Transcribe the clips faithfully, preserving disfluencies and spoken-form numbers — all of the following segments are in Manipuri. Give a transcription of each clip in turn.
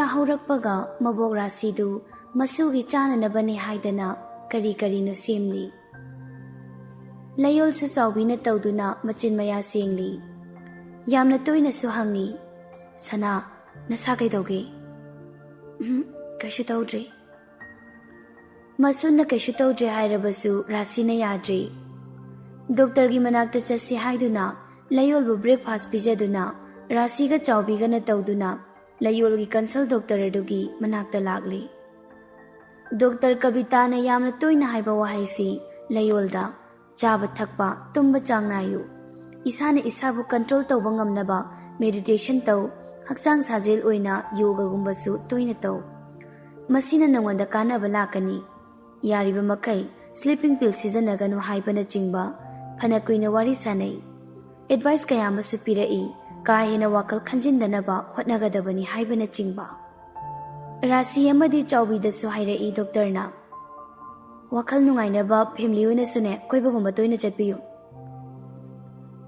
ꯍꯧꯔꯛꯄꯒ ꯃꯕꯣꯛ ꯔꯥꯁꯤꯗꯨ ꯃꯁꯨꯒꯤ ꯆꯥꯅꯅꯕꯅꯤ ꯍꯥꯏꯗꯅ ꯀꯔꯤ ꯀꯔꯤꯅꯣ ꯁꯦꯝꯂꯤ꯫ ꯂꯌꯣꯜꯁꯨ ꯆꯥꯎꯕꯤꯅ ꯇꯧꯗꯨꯅ ꯃꯆꯤꯟ ꯃꯌꯥ ꯁꯦꯡꯂꯤ꯫ ꯌꯥꯝꯅ ꯇꯣꯏꯅꯁꯨ ꯍꯪꯉꯤ, "ꯁꯅꯥ, ꯅꯁꯥ ꯀꯩꯗꯧꯒꯦ?" "ꯎꯝ, ꯀꯩꯁꯨ ꯇꯧꯗ꯭ꯔꯦ꯫" ꯃꯁꯨꯅ ꯀꯩꯁꯨ ꯇꯧꯗ꯭ꯔꯦ ꯍꯥꯏꯔꯕꯁꯨ ꯔꯥꯁꯤꯅ ꯌꯥꯗ꯭ꯔꯦ꯫ ꯗꯣꯛꯇꯔꯒꯤ ꯃꯅꯥꯛꯇ ꯆꯠꯁꯤ ꯍꯥꯏꯗꯨꯅ ꯂꯌꯣꯜꯕꯨ breakfast ꯄꯤꯖꯗꯨꯅ ꯔꯥꯁꯤꯒ ꯆꯥꯎꯕꯤꯒꯅ ꯇꯧꯗꯨꯅ ꯂꯌꯣꯜꯒꯤ consult doctor ꯑꯗꯨꯒꯤ ꯃꯅꯥꯛꯇ ꯂꯥꯛꯂꯤ꯫ ꯗꯣꯛꯇꯔ ꯀꯕꯤꯇꯥꯅ ꯌꯥꯝꯅ ꯇꯣꯏꯅ ꯍꯥꯏꯕ ꯋꯥꯍꯩꯁꯤ ꯂꯌꯣꯜꯗ, "ꯆꯥꯕ ꯊꯛꯄ, ꯇꯨꯝꯕ ꯆꯥꯡ ꯅꯥꯏꯌꯨ꯫ ꯏꯁꯥꯅ ꯏꯁꯥꯕꯨ control ꯇꯧꯕ ꯉꯝꯅꯕ meditation ꯇꯧ꯫ ꯍꯛꯆꯥꯡ ꯁꯥꯖꯦꯜ ꯑꯣꯏꯅ ꯌꯣꯒꯒꯨꯝꯕꯁꯨ ꯇꯣꯏꯅ ꯇꯧ꯫ ꯃꯁꯤꯅ ꯅꯉꯣꯟꯗ ꯀꯥꯟꯅꯕ ꯂꯥꯛꯀꯅꯤ꯫ ꯌꯥꯔꯤꯕ ꯃꯈꯩ sleeping pill ꯁꯤꯖꯤꯟꯅꯒꯅꯨ" ꯍꯥꯏꯕꯅꯆꯤꯡꯕ ꯐꯅ ꯀꯨꯏꯅ ꯋꯥꯔꯤ ꯁꯥꯅꯩ꯫ Advice ꯀꯌꯥ ꯑꯃꯁꯨ ꯄꯤꯔꯛꯏ, ꯀꯥ ꯍꯦꯟꯅ ꯋꯥꯈꯜ ꯈꯟꯖꯤꯟꯗꯅꯕ ꯍꯣꯠꯅꯒꯗꯕꯅꯤ ꯍꯥꯏꯕꯅꯆꯤꯡꯕ꯫ ꯔꯥꯁꯤ ꯑꯃꯗꯤ ꯆꯥꯎꯕꯤꯗꯁꯨ ꯍꯥꯏꯔꯛꯏ ꯗꯣꯛꯇꯔꯅ, "ꯋꯥꯈꯜ ꯅꯨꯡꯉꯥꯏꯅꯕ family ꯑꯣꯏꯅꯁꯨꯅꯦ ꯀꯣꯏꯕꯒꯨꯝꯕ ꯇꯣꯏꯅ ꯆꯠꯄꯤꯌꯨ꯫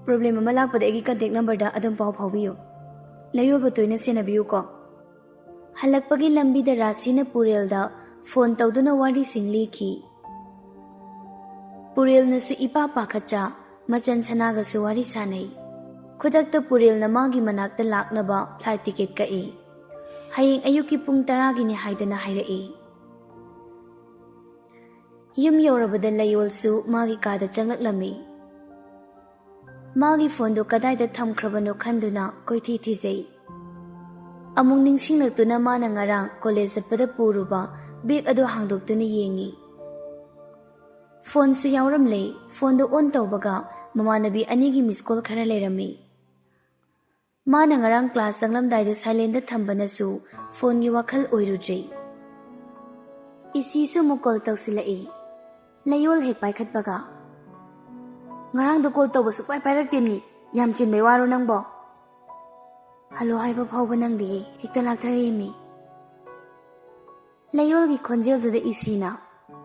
Problem ꯑꯃ ꯂꯥꯛꯄꯗ ꯑꯩꯒꯤ contact number ꯗ ꯑꯗꯨꯝ ꯄꯥꯎ ꯐꯥꯎꯕꯤꯌꯨ꯫ ꯂꯌꯣꯜꯕꯨ ꯇꯣꯏꯅ ꯁꯦꯟꯅꯕꯤꯌꯨꯀꯣ꯫" ꯍꯜꯂꯛꯄꯒꯤ ꯂꯝꯕꯤꯗ ꯔꯥꯁꯤꯅ ꯄꯨꯔꯦꯜꯗ phone ꯇꯧꯗꯨꯅ ꯋꯥꯔꯤꯁꯤꯡ ꯂꯤꯈꯤ꯫ ꯄꯨꯔꯦꯜꯅꯁꯨ ꯏꯄꯥ ꯄꯥꯈꯠꯆ ꯃꯆꯟ ꯁꯅꯥꯒꯁꯨ ꯋꯥꯔꯤ ꯁꯥꯅꯩ꯫ ꯈꯨꯗꯛꯇ ꯄꯨꯔꯦꯜꯅ ꯃꯥꯒꯤ ꯃꯅꯥꯛꯇ ꯂꯥꯛꯅꯕ flight ticket ꯀꯛꯏ꯫ ꯍꯌꯦꯡ ꯑꯌꯨꯛꯀꯤ ꯄꯨꯡ ꯇꯔꯥꯒꯤꯅꯤ ꯍꯥꯏꯗꯅ ꯍꯥꯏꯔꯛꯏ꯫ ꯌꯨꯝ ꯌꯧꯔꯕꯗ ꯂꯌꯣꯜꯁꯨ ꯃꯥꯒꯤ ꯀꯥꯗ ꯆꯪꯂꯛꯂꯝꯃꯤ꯫ ꯃꯥꯒꯤ phone ꯗꯨ ꯀꯗꯥꯏꯗ ꯊꯝꯈ꯭ꯔꯕꯅꯣ ꯈꯟꯗꯨꯅ ꯀꯣꯏꯊꯤ ꯊꯤꯖꯩ꯫ ꯑꯃꯨꯛ ꯅꯤꯡꯁꯤꯡꯂꯛꯇꯨꯅ ꯃꯥꯅ ꯉꯔꯥꯡ college ꯆꯠꯄꯗ ꯄꯨꯔꯨꯕ bag ꯑꯗꯨ ꯍꯥꯡꯗꯣꯛꯇꯨꯅ ꯌꯦꯡꯉꯤ꯫ Phone ꯁꯨ ꯌꯥꯎꯔꯝꯂꯦ꯫ Phone ꯗꯨ on ꯇꯧꯕꯒ ꯃꯃꯥꯟꯅꯕꯤ ꯑꯅꯤꯒꯤ miss call ꯈꯔ ꯂꯩꯔꯝꯃꯤ꯫ ꯃꯥꯅ ꯉꯔꯥꯡ class ꯆꯪꯂꯝꯗꯥꯏꯗ silent ꯗ ꯊꯝꯕꯅꯁꯨ phone ꯒꯤ ꯋꯥꯈꯜ ꯑꯣꯏꯔꯨꯗ꯭ꯔꯦ꯫ ꯏꯁꯤꯁꯨ ꯑꯃꯨꯛ call ꯇꯧꯁꯤꯜꯂꯛꯏ꯫ ꯂꯌꯣꯜ ꯍꯦꯛ ꯄꯥꯏꯈꯠꯄꯒ, "ꯉꯔꯥꯡꯗꯣ call ꯇꯧꯕ ꯁꯨꯛꯄꯥꯏ ꯄꯥꯏꯔꯛꯇꯦ꯫ ꯌꯥꯝ ꯆꯤꯟꯕꯩ ꯋꯥꯔꯣ ꯅꯪꯕꯣ?" "Hello ꯍꯥꯏꯕ ꯐꯥꯎꯕ ꯅꯪꯗꯦꯍꯦ, ꯍꯦꯛꯇ ꯂꯥꯛꯊꯔꯛꯑꯦꯃꯤ꯫" ꯂꯌꯣꯜꯒꯤ ꯈꯣꯟꯖꯦꯜꯗꯨꯗ ꯏꯁꯤꯅ,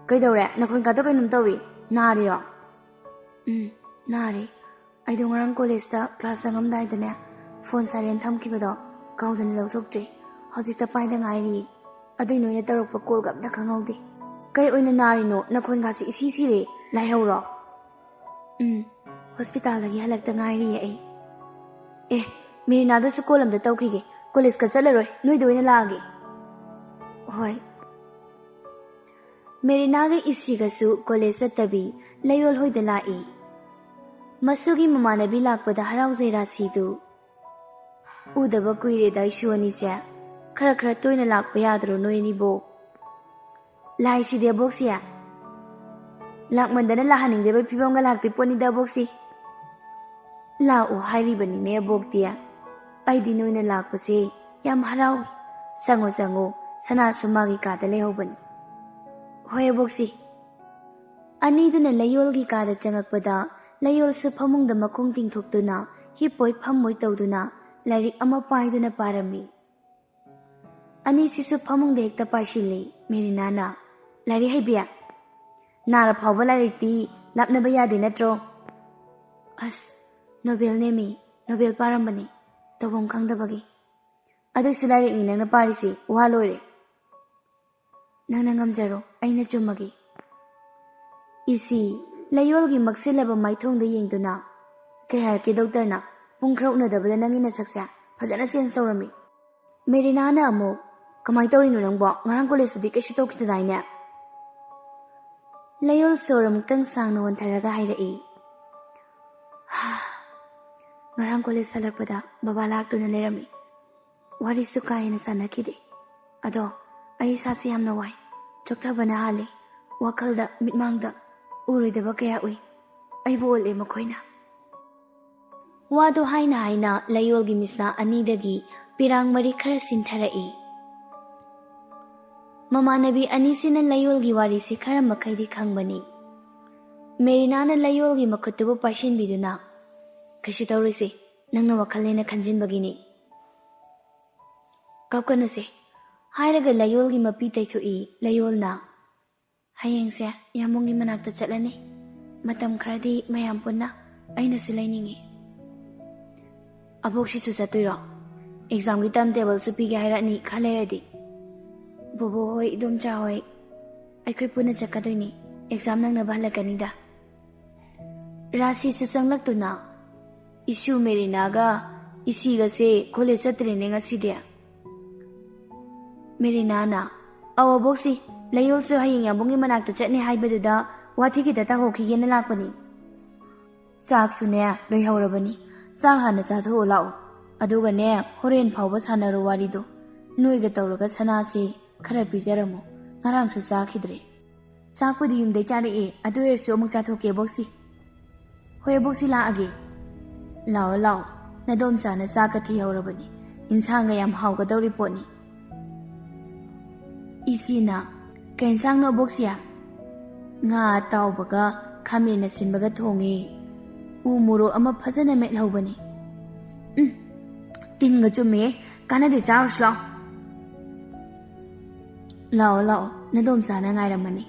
"ꯀꯩꯗꯧꯔꯦ? ꯅꯈꯣꯟ ꯀꯥꯗꯣ ꯀꯩꯅꯣꯝ ꯇꯧꯏ꯫ ꯅꯥꯔꯤꯔꯣ?" "ꯎꯝ, ꯅꯥꯔꯦ꯫ ꯑꯩꯗꯣ ꯉꯔꯥꯡ college ꯇ class ꯆꯪꯉꯝꯗꯥꯏꯗꯅꯦ, phone silent ꯊꯝꯈꯤꯕꯗꯣ ꯀꯥꯎꯗꯅ ꯂꯧꯊꯣꯛꯇ꯭ꯔꯦ꯫ ꯍꯧꯖꯤꯛꯇ ꯄꯥꯏꯗ ꯉꯥꯏꯔꯤꯌꯦ꯫ ꯑꯗꯨꯏ ꯅꯣꯏꯅ ꯇꯧꯔꯛꯄ ꯀꯣꯜꯒ ꯑꯝꯇ ꯈꯪꯍꯧꯗꯦ꯫ ꯀꯩ ꯑꯣꯏꯅ ꯅꯥꯔꯤꯅꯣ? ꯅꯈꯣꯟꯒꯥꯁꯤ ꯏꯁꯤ ꯁꯤꯔꯦ꯫ ꯂꯥꯏꯍꯧꯔꯣ? ꯎꯝ, ꯍꯣꯁꯄꯤꯇꯥꯜꯗꯒꯤ ꯍꯜꯂꯛꯇ ꯉꯥꯏꯔꯤꯌꯦ ꯑꯩ꯫ ꯑꯦ, ꯃꯦꯔꯤꯅꯥꯗꯁꯨ ꯀꯣꯜ ꯑꯝꯇ ꯇꯧꯈꯤꯒꯦ꯫ ꯀꯣꯂꯦꯖꯀ ꯆꯠꯂꯔꯣꯏ, ꯅꯣꯏꯗ ꯑꯣꯏꯅ ꯂꯥꯛꯑꯒꯦ꯫ ꯍꯣꯏ꯫ ꯃꯦꯔꯤꯅꯥꯒ ꯏꯁꯤꯒꯁꯨ ꯀꯣꯂꯦꯖ ꯆꯠꯇꯕꯤ ꯂꯩꯌꯣꯜ ꯍꯣꯏꯗ ꯂꯥꯛꯏ꯫ ꯃꯁꯨꯒꯤ ꯃꯃꯥꯟꯅꯕꯤ ꯂꯥꯛꯄꯗ ꯍꯔꯥꯎꯖꯩ ꯔꯥꯁꯤꯗꯨ꯫ ꯎꯗꯕ ꯀꯨꯏꯔꯦꯗ ꯏꯁꯨ ꯑꯅꯤꯁꯦ꯫ ꯈꯔ ꯈꯔ ꯇꯣꯏꯅ ꯂꯥꯛꯄ ꯌꯥꯗ꯭ꯔꯣ ꯅꯣꯏ ꯑꯅꯤꯕꯣ? ꯂꯥꯏꯁꯤꯗꯤ ꯑꯕꯣꯛꯁꯤ꯫ ꯂꯥꯛꯃꯟꯗꯅ ꯂꯥꯛꯍꯟꯅꯤꯡꯗꯕꯩ ꯐꯤꯕꯝꯒ ꯂꯥꯛꯇꯦ ꯄꯣꯠꯅꯤꯗ ꯑꯕꯣꯛꯁꯤ꯫ ꯂꯥꯛꯑꯣ ꯍꯥꯏꯔꯤꯕꯅꯤꯅꯦ ꯑꯕꯣꯛꯇꯤ꯫ ꯑꯩꯗꯤ ꯅꯣꯏꯅ ꯂꯥꯛꯄꯁꯦ ꯌꯥꯝ ꯍꯔꯥꯎꯏ꯫ ꯆꯪꯉꯣ, ꯆꯪꯉꯣ, ꯁꯅꯥꯁꯨ ꯃꯥꯒꯤ ꯀꯥꯗ ꯂꯩꯍꯧꯕꯅꯤ꯫ ꯍꯣꯏ ꯑꯕꯣꯛꯁꯤ꯫ ꯑꯅꯤꯗꯨꯅ ꯂꯩꯌꯣꯜꯒꯤ ꯀꯥꯗ ꯆꯪꯉꯛꯄꯗ ꯂꯩꯌꯣꯜꯁꯨ ꯐꯃꯨꯡꯗ ꯃꯈꯣꯡ ꯇꯤꯡꯊꯣꯛꯇꯨꯅ ꯍꯤꯞꯄꯣꯏ ꯐꯝꯃꯣꯏ ꯇꯧꯗꯨꯅ ꯂꯥꯏꯔꯤꯛ ꯑꯃ ꯄꯥꯏꯗꯨꯅ ꯄꯥꯔꯝꯃꯤ꯫ ꯑꯅꯤꯁꯤꯁꯨ ꯐꯃꯨꯡꯗ ꯍꯦꯛꯇ ꯄꯥꯏꯁꯤꯜꯂꯤ꯫ ꯃꯦꯔꯤꯅꯥꯅ, "ꯂꯥꯏꯔꯤꯛ ꯍꯩꯕꯤ, ꯅꯥꯔ ꯐꯥꯎꯕ ꯂꯥꯏꯔꯤꯛꯇꯤ ꯂꯥꯞꯅꯕ ꯌꯥꯗꯦ ꯅꯠꯇ꯭ꯔꯣ?" ꯑꯁ, ꯅꯣꯕꯦꯜ ꯅꯦꯝꯃꯤ, ꯅꯣꯕꯦꯜ ꯄꯥꯔꯝꯕꯅꯤ, ꯇꯧꯐꯝ ꯈꯪꯗꯕꯒꯤ꯫ ꯑꯗꯨꯁꯨ ꯂꯥꯏꯔꯤꯛꯅꯤ ꯅꯪꯅ ꯄꯥꯔꯤꯁꯤ, ꯋꯥ ꯂꯣꯏꯔꯦ꯫ ꯅꯪꯅ ꯉꯝꯖꯔꯣ, ꯑꯩꯅ ꯆꯨꯝꯃꯒꯦ꯫ ꯏꯁꯤ, ꯂꯩꯌꯣꯜꯒꯤ ꯃꯛꯁꯤꯜꯂꯕ ꯃꯥꯏꯊꯣꯡꯗ ꯌꯦꯡꯗꯨꯅ, "ꯀꯩ ꯍꯥꯏꯔꯛꯀꯦ ꯗꯣꯛꯇꯔꯅ? ꯄꯨꯡ ꯈꯔ ꯎꯅꯗꯕꯗ ꯅꯪꯒꯤ ꯅꯁꯛꯁꯦ ꯐꯖꯅ ꯆꯦꯟꯖ ꯇꯧꯔꯝꯃꯤ꯫" ꯃꯦꯔꯤꯅꯥꯅ ꯑꯃꯨꯛ, "ꯀꯃꯥꯏ ꯇꯧꯔꯤꯅꯣ ꯅꯪꯕꯣ? ꯉꯔꯥꯡ ꯀꯣꯂꯦꯖꯇꯗꯤ ꯀꯩꯁꯨ ꯇꯧꯈꯤꯗꯗꯥꯏꯅꯦ?" ꯂꯩꯌꯣꯜ ꯁꯣꯔ ꯑꯃꯨꯛꯇꯪ ꯁꯥꯡꯅ ꯍꯣꯟꯊꯔꯒ ꯍꯥꯏꯔꯛꯏ, "ꯉꯔꯥꯡ ꯀꯣꯂꯦꯖ ꯍꯜꯂꯛꯄꯗ ꯕꯕꯥ ꯂꯥꯛꯇꯨꯅ ꯂꯩꯔꯝꯃꯤ꯫ ꯋꯥꯔꯤꯁꯨ ꯀꯥ ꯍꯦꯟꯅ ꯁꯥꯟꯅꯈꯤꯗꯦ꯫ ꯑꯗꯣ ꯑꯩ ꯏꯁꯥꯁꯦ ꯌꯥꯝꯅ ꯋꯥꯏ꯫ ꯆꯣꯛꯊꯕꯅ ꯍꯥꯜꯂꯤ꯫ ꯋꯥꯈꯜꯗ, ꯃꯤꯠꯃꯥꯡꯗ ꯎꯔꯣꯏꯗꯕ ꯀꯌꯥ ꯎꯏ꯫ ꯑꯩꯕꯨ ꯑꯣꯠꯂꯦ ꯃꯈꯣꯏꯅ꯫" ꯋꯥꯗꯨ ꯍꯥꯏꯅ ꯍꯥꯏꯅ ꯂꯩꯌꯣꯜꯒꯤ ꯃꯤꯠꯁꯅꯥ ꯑꯅꯤꯗꯒꯤ ꯄꯤꯔꯥꯡ ꯃꯔꯤ ꯈꯔ ꯁꯤꯟꯊꯔꯛꯏ꯫ ꯃꯃꯥꯟꯅꯕꯤ ꯑꯅꯤꯁꯤꯅ ꯂꯩꯌꯣꯜꯒꯤ ꯋꯥꯔꯤꯁꯤ ꯈꯔ ꯃꯈꯩꯗꯤ ꯈꯪꯕꯅꯤ꯫ ꯃꯦꯔꯤꯅꯥꯅ ꯂꯩꯌꯣꯜꯒꯤ ꯃꯈꯨꯠꯇꯨꯕꯨ ꯄꯥꯏꯁꯤꯟꯕꯤꯗꯨꯅ, "ꯀꯩꯁꯨ ꯇꯧꯔꯣꯏꯁꯦ, ꯅꯪꯅ ꯋꯥꯈꯜ ꯍꯦꯟꯅ ꯈꯟꯖꯤꯟꯕꯒꯤꯅꯤ꯫ ꯀꯞꯀꯅꯨꯁꯦ," ꯍꯥꯏꯔꯒ ꯂꯩꯌꯣꯜꯒꯤ ꯃꯄꯤ ꯇꯩꯊꯣꯛꯏ꯫ ꯂꯩꯌꯣꯜꯅ, "ꯍꯌꯦꯡꯁꯦ ꯌꯥꯝꯕꯨꯡꯒꯤ ꯃꯅꯥꯛꯇ ꯆꯠꯂꯅꯤ꯫ ꯃꯇꯝ ꯈꯔꯗꯤ ꯃꯌꯥꯝ ꯄꯨꯟꯅ꯫ ꯑꯩꯅꯁꯨ ꯂꯩꯅꯤꯡꯉꯤ꯫" "ꯑꯕꯣꯛꯁꯤꯁꯨ ꯆꯠꯇꯣꯏꯔꯣ?" ꯑꯦꯛꯖꯥꯝꯒꯤ ꯇꯥꯏꯝ ꯇꯦꯕꯜꯁꯨ ꯄꯤꯒꯦ ꯍꯥꯏꯔꯛꯑꯅꯤ ꯈꯔ ꯂꯩꯔꯗꯤ꯫ ꯕꯣꯕꯣ ꯍꯣꯏ, ꯏꯗꯣꯝꯆꯥ ꯍꯣꯏ, ꯑꯩꯈꯣꯏ ꯄꯨꯟꯅ ꯆꯠꯀꯗꯣꯏꯅꯤ꯫ ꯑꯦꯛꯖꯥꯝ ꯅꯪꯅꯕ ꯍꯜꯂꯛꯀꯅꯤꯗ꯫ ꯔꯥꯁꯤꯁꯨ ꯆꯪꯂꯛꯇꯨꯅ, "ꯏꯁꯨ ꯃꯦꯔꯤꯅꯥꯒ ꯏꯁꯤꯒꯁꯦ ꯀꯣꯂꯦꯖ ꯆꯠꯇ꯭ꯔꯦꯅꯦ ꯉꯁꯤꯗꯤ?" ꯃꯦꯔꯤꯅꯥꯅ, "ꯑꯧ ꯑꯕꯣꯛꯁꯤ, ꯂꯩꯌꯣꯜꯁꯨ ꯍꯌꯦꯡ ꯌꯥꯝꯕꯨꯡꯒꯤ ꯃꯅꯥꯛꯇ ꯆꯠꯅꯤ ꯍꯥꯏꯕꯗꯨꯗ ꯋꯥꯊꯤ ꯈꯤꯇ ꯇꯥꯍꯧꯈꯤꯒꯦꯅ ꯂꯥꯛꯄꯅꯤ꯫ ꯆꯥꯛꯁꯨꯅꯦ ꯂꯣꯏꯍꯧꯔꯕꯅꯤ, ꯆꯥꯛ ꯍꯥꯟꯅ ꯆꯥꯊꯣꯛꯎ ꯂꯥꯛꯑꯣ꯫ ꯑꯗꯨꯒꯅꯦ, ꯍꯣꯔꯦꯟ ꯐꯥꯎꯕ ꯁꯥꯟꯅꯔꯣ ꯋꯥꯔꯤꯗꯣ꯫ ꯅꯣꯏꯒ ꯇꯧꯔꯒ ꯁꯅꯥꯁꯦ ꯈꯔ ꯄꯤꯖꯔꯝꯃꯣ, ꯉꯔꯥꯡꯁꯨ ꯆꯥꯈꯤꯗ꯭ꯔꯦ꯫ ꯆꯥꯛꯄꯨꯗꯤ ꯌꯨꯝꯗꯩ ꯆꯥꯔꯛꯑꯦ, ꯑꯗꯨ ꯑꯣꯏꯔꯁꯨ ꯑꯃꯨꯛ ꯆꯥꯊꯣꯛꯀꯦ ꯑꯕꯣꯛꯁꯤ꯫ ꯍꯣꯏ ꯑꯕꯣꯛꯁꯤ, ꯂꯥꯛꯑꯒꯦ꯫ ꯂꯥꯛꯑꯣ ꯂꯥꯛꯑꯣ, ꯅꯗꯣꯝꯆꯥꯅ ꯆꯥꯛꯀ ꯊꯤꯍꯧꯔꯕꯅꯤ, ꯏꯟꯁꯥꯡꯒ ꯌꯥꯝ ꯍꯥꯎꯒꯗꯧꯔꯤ ꯄꯣꯠꯅꯤ꯫" ꯏꯆꯦꯅ, "ꯀꯩ ꯏꯟꯁꯥꯡꯅꯣ ꯑꯕꯣꯛꯁꯤ?" "ꯉꯥ ꯑꯇꯥꯎꯕꯒ ꯈꯥꯃꯦꯟ ꯑꯁꯤꯟꯕꯒ ꯊꯣꯡꯉꯦ꯫ ꯎ ꯃꯣꯔꯣꯛ ꯑꯃ ꯐꯖꯅ ꯃꯦꯠꯍꯧꯕꯅꯤ꯫" "ꯎꯝ, ꯇꯤꯟꯒ ꯆꯨꯝꯃꯦ, ꯀꯥꯟꯅꯗꯦ, ꯆꯥꯔꯨꯁꯤ ꯂꯥꯛꯑꯣ꯫" "ꯂꯥꯛꯑꯣ ꯂꯥꯛꯑꯣ, ꯅꯗꯣꯝꯆꯥꯅ ꯉꯥꯏꯔꯝꯃꯅꯤ꯫"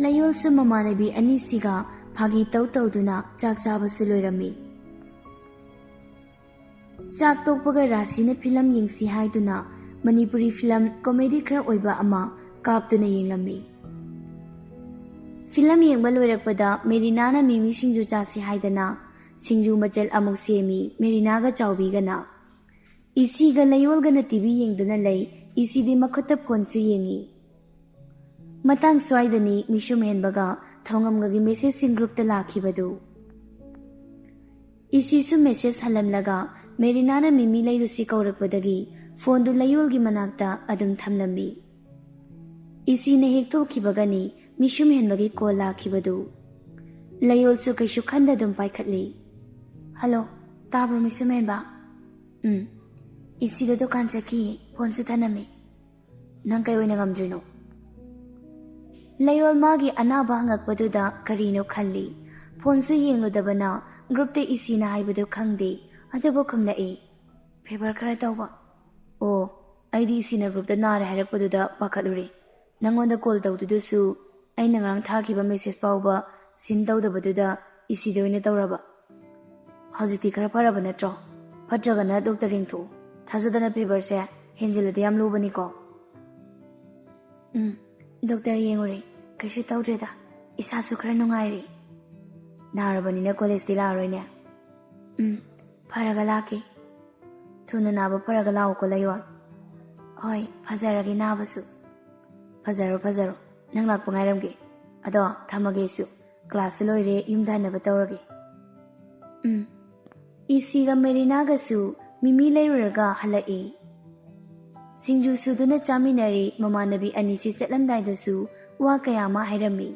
ꯂꯩꯌꯣꯜꯁꯨ ꯃꯃꯥꯟꯅꯕꯤ ꯑꯅꯤꯁꯤꯒ ꯐꯥꯒꯤ ꯇꯧ ꯇꯧꯗꯨꯅ ꯆꯥꯛ ꯆꯥꯕꯁꯨ ꯂꯣꯏꯔꯝꯃꯤ꯫ ꯆꯥꯛ ꯇꯣꯛꯄꯒ ꯔꯥꯁꯤꯅ ꯐꯤꯂꯝ ꯌꯦꯡꯁꯤ ꯍꯥꯏꯗꯨꯅ ꯃꯅꯤꯄꯨꯔꯤ ꯐꯤꯂꯝ ꯀꯣꯃꯦꯗꯤ ꯈꯔ ꯑꯣꯏꯕ ꯑꯃ ꯀꯥꯞꯇꯨꯅ ꯌꯦꯡꯂꯝꯃꯤ꯫ ꯐꯤꯂꯝ ꯌꯦꯡꯕ ꯂꯣꯏꯔꯛꯄꯗ ꯃꯦꯔꯤꯅꯥꯅ ꯃꯤꯃꯤ ꯁꯤꯡꯖꯨ ꯆꯥꯁꯤ ꯍꯥꯏꯗꯅ ꯁꯤꯡꯖꯨ ꯃꯆꯜ ꯑꯃꯨꯛ ꯁꯦꯝꯃꯤ ꯃꯦꯔꯤꯅꯥꯒ ꯆꯥꯎꯕꯤꯒꯅ꯫ ꯏꯁꯤꯒ ꯂꯩꯌꯣꯜꯒꯅ ꯇꯤꯚꯤ ꯌꯦꯡꯗꯨꯅ ꯂꯩ, ꯏꯁꯤꯗꯤ ꯃꯈꯨꯠꯇ ꯐꯣꯟꯁꯨ ꯌꯦꯡꯉꯤ꯫ ꯃꯇꯥꯡ ꯁ꯭ꯋꯥꯏꯗꯅꯤ ꯃꯤꯁꯨꯝ ꯍꯦꯟꯕꯒ ꯊꯧꯉꯝꯒꯒꯤ ꯃꯦꯁꯦꯖꯁꯤꯡ ꯒ꯭ꯔꯨꯞꯇ ꯂꯥꯛꯈꯤꯕꯗꯨ꯫ ꯏꯁꯤꯁꯨ ꯃꯦꯁꯦꯖ ꯍꯜꯂꯝꯂꯒ ꯃꯦꯔꯤꯅꯥꯅ ꯃꯤꯃꯤ ꯂꯩꯔꯨꯁꯤ ꯀꯧꯔꯛꯄꯗꯒꯤ ꯐꯣꯟꯗꯨ ꯂꯩꯌꯣꯜꯒꯤ ꯃꯅꯥꯛꯇ ꯑꯗꯨꯝ ꯊꯝꯂꯝꯃꯤ꯫ ꯏꯁꯤꯅ ꯍꯦꯛ ꯊꯣꯛꯈꯤꯕꯒꯅꯤ ꯃꯤꯁꯨꯝ ꯍꯦꯟꯕꯒꯤ ꯀꯣꯜ ꯂꯥꯛꯈꯤꯕꯗꯨ꯫ ꯂꯩꯌꯣꯜꯁꯨ ꯀꯩꯁꯨ ꯈꯟꯗ ꯑꯗꯨꯝ ꯄꯥꯏꯈꯠꯂꯤ꯫ "ꯍꯜꯂꯣ, ꯇꯥꯕ꯭ꯔꯣ ꯃꯤꯁꯨꯝ ꯍꯦꯟꯕ?" "ꯎꯝ, ꯏꯁꯤꯗ ꯗꯨꯀꯥꯟ ꯆꯠꯈꯤ, ꯐꯣꯟꯁꯨ ꯊꯅꯝꯃꯤ꯫ ꯅꯪ ꯀꯩ ꯑꯣꯏꯅ ꯉꯝꯗ꯭ꯔꯤꯅꯣ?" ꯂꯩꯌꯣꯜ ꯃꯥꯒꯤ ꯑꯅꯥꯕ ꯍꯪꯉꯛꯄꯗꯨꯗ ꯀꯔꯤꯅꯣ ꯈꯜꯂꯤ꯫ ꯐꯣꯟꯁꯨ ꯌꯦꯡꯂꯨꯗꯕꯅ ꯒ꯭ꯔꯨꯞꯇ ꯏꯁꯤꯅ ꯍꯥꯏꯕꯗꯨ ꯈꯪꯗꯦ, ꯑꯗꯨꯕꯨ ꯈꯨꯝꯂꯛꯏ, "ꯐꯦꯚꯔ ꯈꯔ ꯇꯧꯕ꯫" "ꯑꯣ, ꯑꯩꯗꯤ ꯏꯁꯤꯅ ꯒ꯭ꯔꯨꯞꯇ ꯅꯥꯔꯦ ꯍꯥꯏꯔꯛꯄꯗꯨꯗ ꯄꯥꯈꯠꯂꯨꯔꯦ꯫ ꯅꯪꯉꯣꯟꯗ ꯀꯣꯜ ꯇꯧꯗꯨꯗꯁꯨ ꯑꯩꯅ ꯉꯔꯥꯡ ꯊꯥꯈꯤꯕ ꯃꯦꯁꯦꯖ ꯐꯥꯎꯕ ꯁꯤꯟ ꯇꯧꯗꯕꯗꯨꯗ ꯏꯁꯤꯗ ꯑꯣꯏꯅ ꯇꯧꯔꯕ꯫ ꯍꯧꯖꯤꯛꯇꯤ ꯈꯔ ꯐꯔꯕ ꯅꯠꯇ꯭ꯔꯣ?" ꯐꯠꯇ꯭ꯔꯒꯅ ꯗꯣꯛꯇꯔ ꯌꯦꯡꯊꯣꯛꯎ꯫ ꯊꯥꯖꯗꯅ ꯐꯤꯚꯔꯁꯦ ꯍꯦꯟꯖꯤꯜꯂꯗꯤ ꯌꯥꯝ ꯂꯨꯕꯅꯤꯀꯣ꯫ ꯎꯝ, ꯗꯣꯛꯇꯔ ꯌꯦꯡꯉꯨꯔꯦ꯫ ꯀꯩꯁꯨ ꯇꯧꯗ꯭ꯔꯦꯗ꯫ ꯏꯁꯥꯁꯨ ꯈꯔ ꯅꯨꯡꯉꯥꯏꯔꯦ꯫ ꯅꯥꯔꯕꯅꯤꯅ ꯀꯣꯂꯦꯖꯇꯤ ꯂꯥꯛꯑꯔꯣꯏꯅꯦ? ꯎꯝ, ꯐꯔꯒ ꯂꯥꯛꯀꯦ꯫ ꯊꯨꯅ ꯅꯥꯕ ꯐꯔꯒ ꯂꯥꯛꯎꯀꯣ, ꯂꯩꯌꯣꯜ꯫ ꯍꯣꯏ, ꯐꯖꯔꯒꯦ ꯅꯥꯕꯁꯨ꯫ ꯐꯖꯔꯣ, ꯐꯖꯔꯣ꯫ ꯅꯪ ꯂꯥꯛꯄ ꯉꯥꯏꯔꯝꯒꯦ꯫ ꯑꯗꯣ, ꯊꯝꯃꯒꯦ ꯑꯩꯁꯨ꯫ ꯀ꯭ꯂꯥꯁꯁꯨ ꯂꯣꯏꯔꯦ, ꯌꯨꯝꯗ ꯍꯟꯅꯕ ꯇꯧꯔꯒꯦ꯫ ꯎꯝ꯫ ꯏꯁꯤꯒ ꯃꯦꯔꯤꯅꯥꯒꯁꯨ ꯃꯤꯃꯤ ꯂꯩꯔꯨꯔꯒ ꯍꯜꯂꯛꯏ꯫ ꯁꯤꯡꯖꯨ ꯁꯨꯗꯨꯅ ꯆꯥꯃꯤꯟꯅꯔꯤ꯫ ꯃꯃꯥꯟꯅꯕꯤ ꯑꯅꯤꯁꯤ ꯆꯠꯂꯝꯗꯥꯏꯗꯁꯨ ꯋꯥ ꯀꯌꯥ ꯑꯃ ꯍꯥꯏꯔꯝꯃꯤ꯫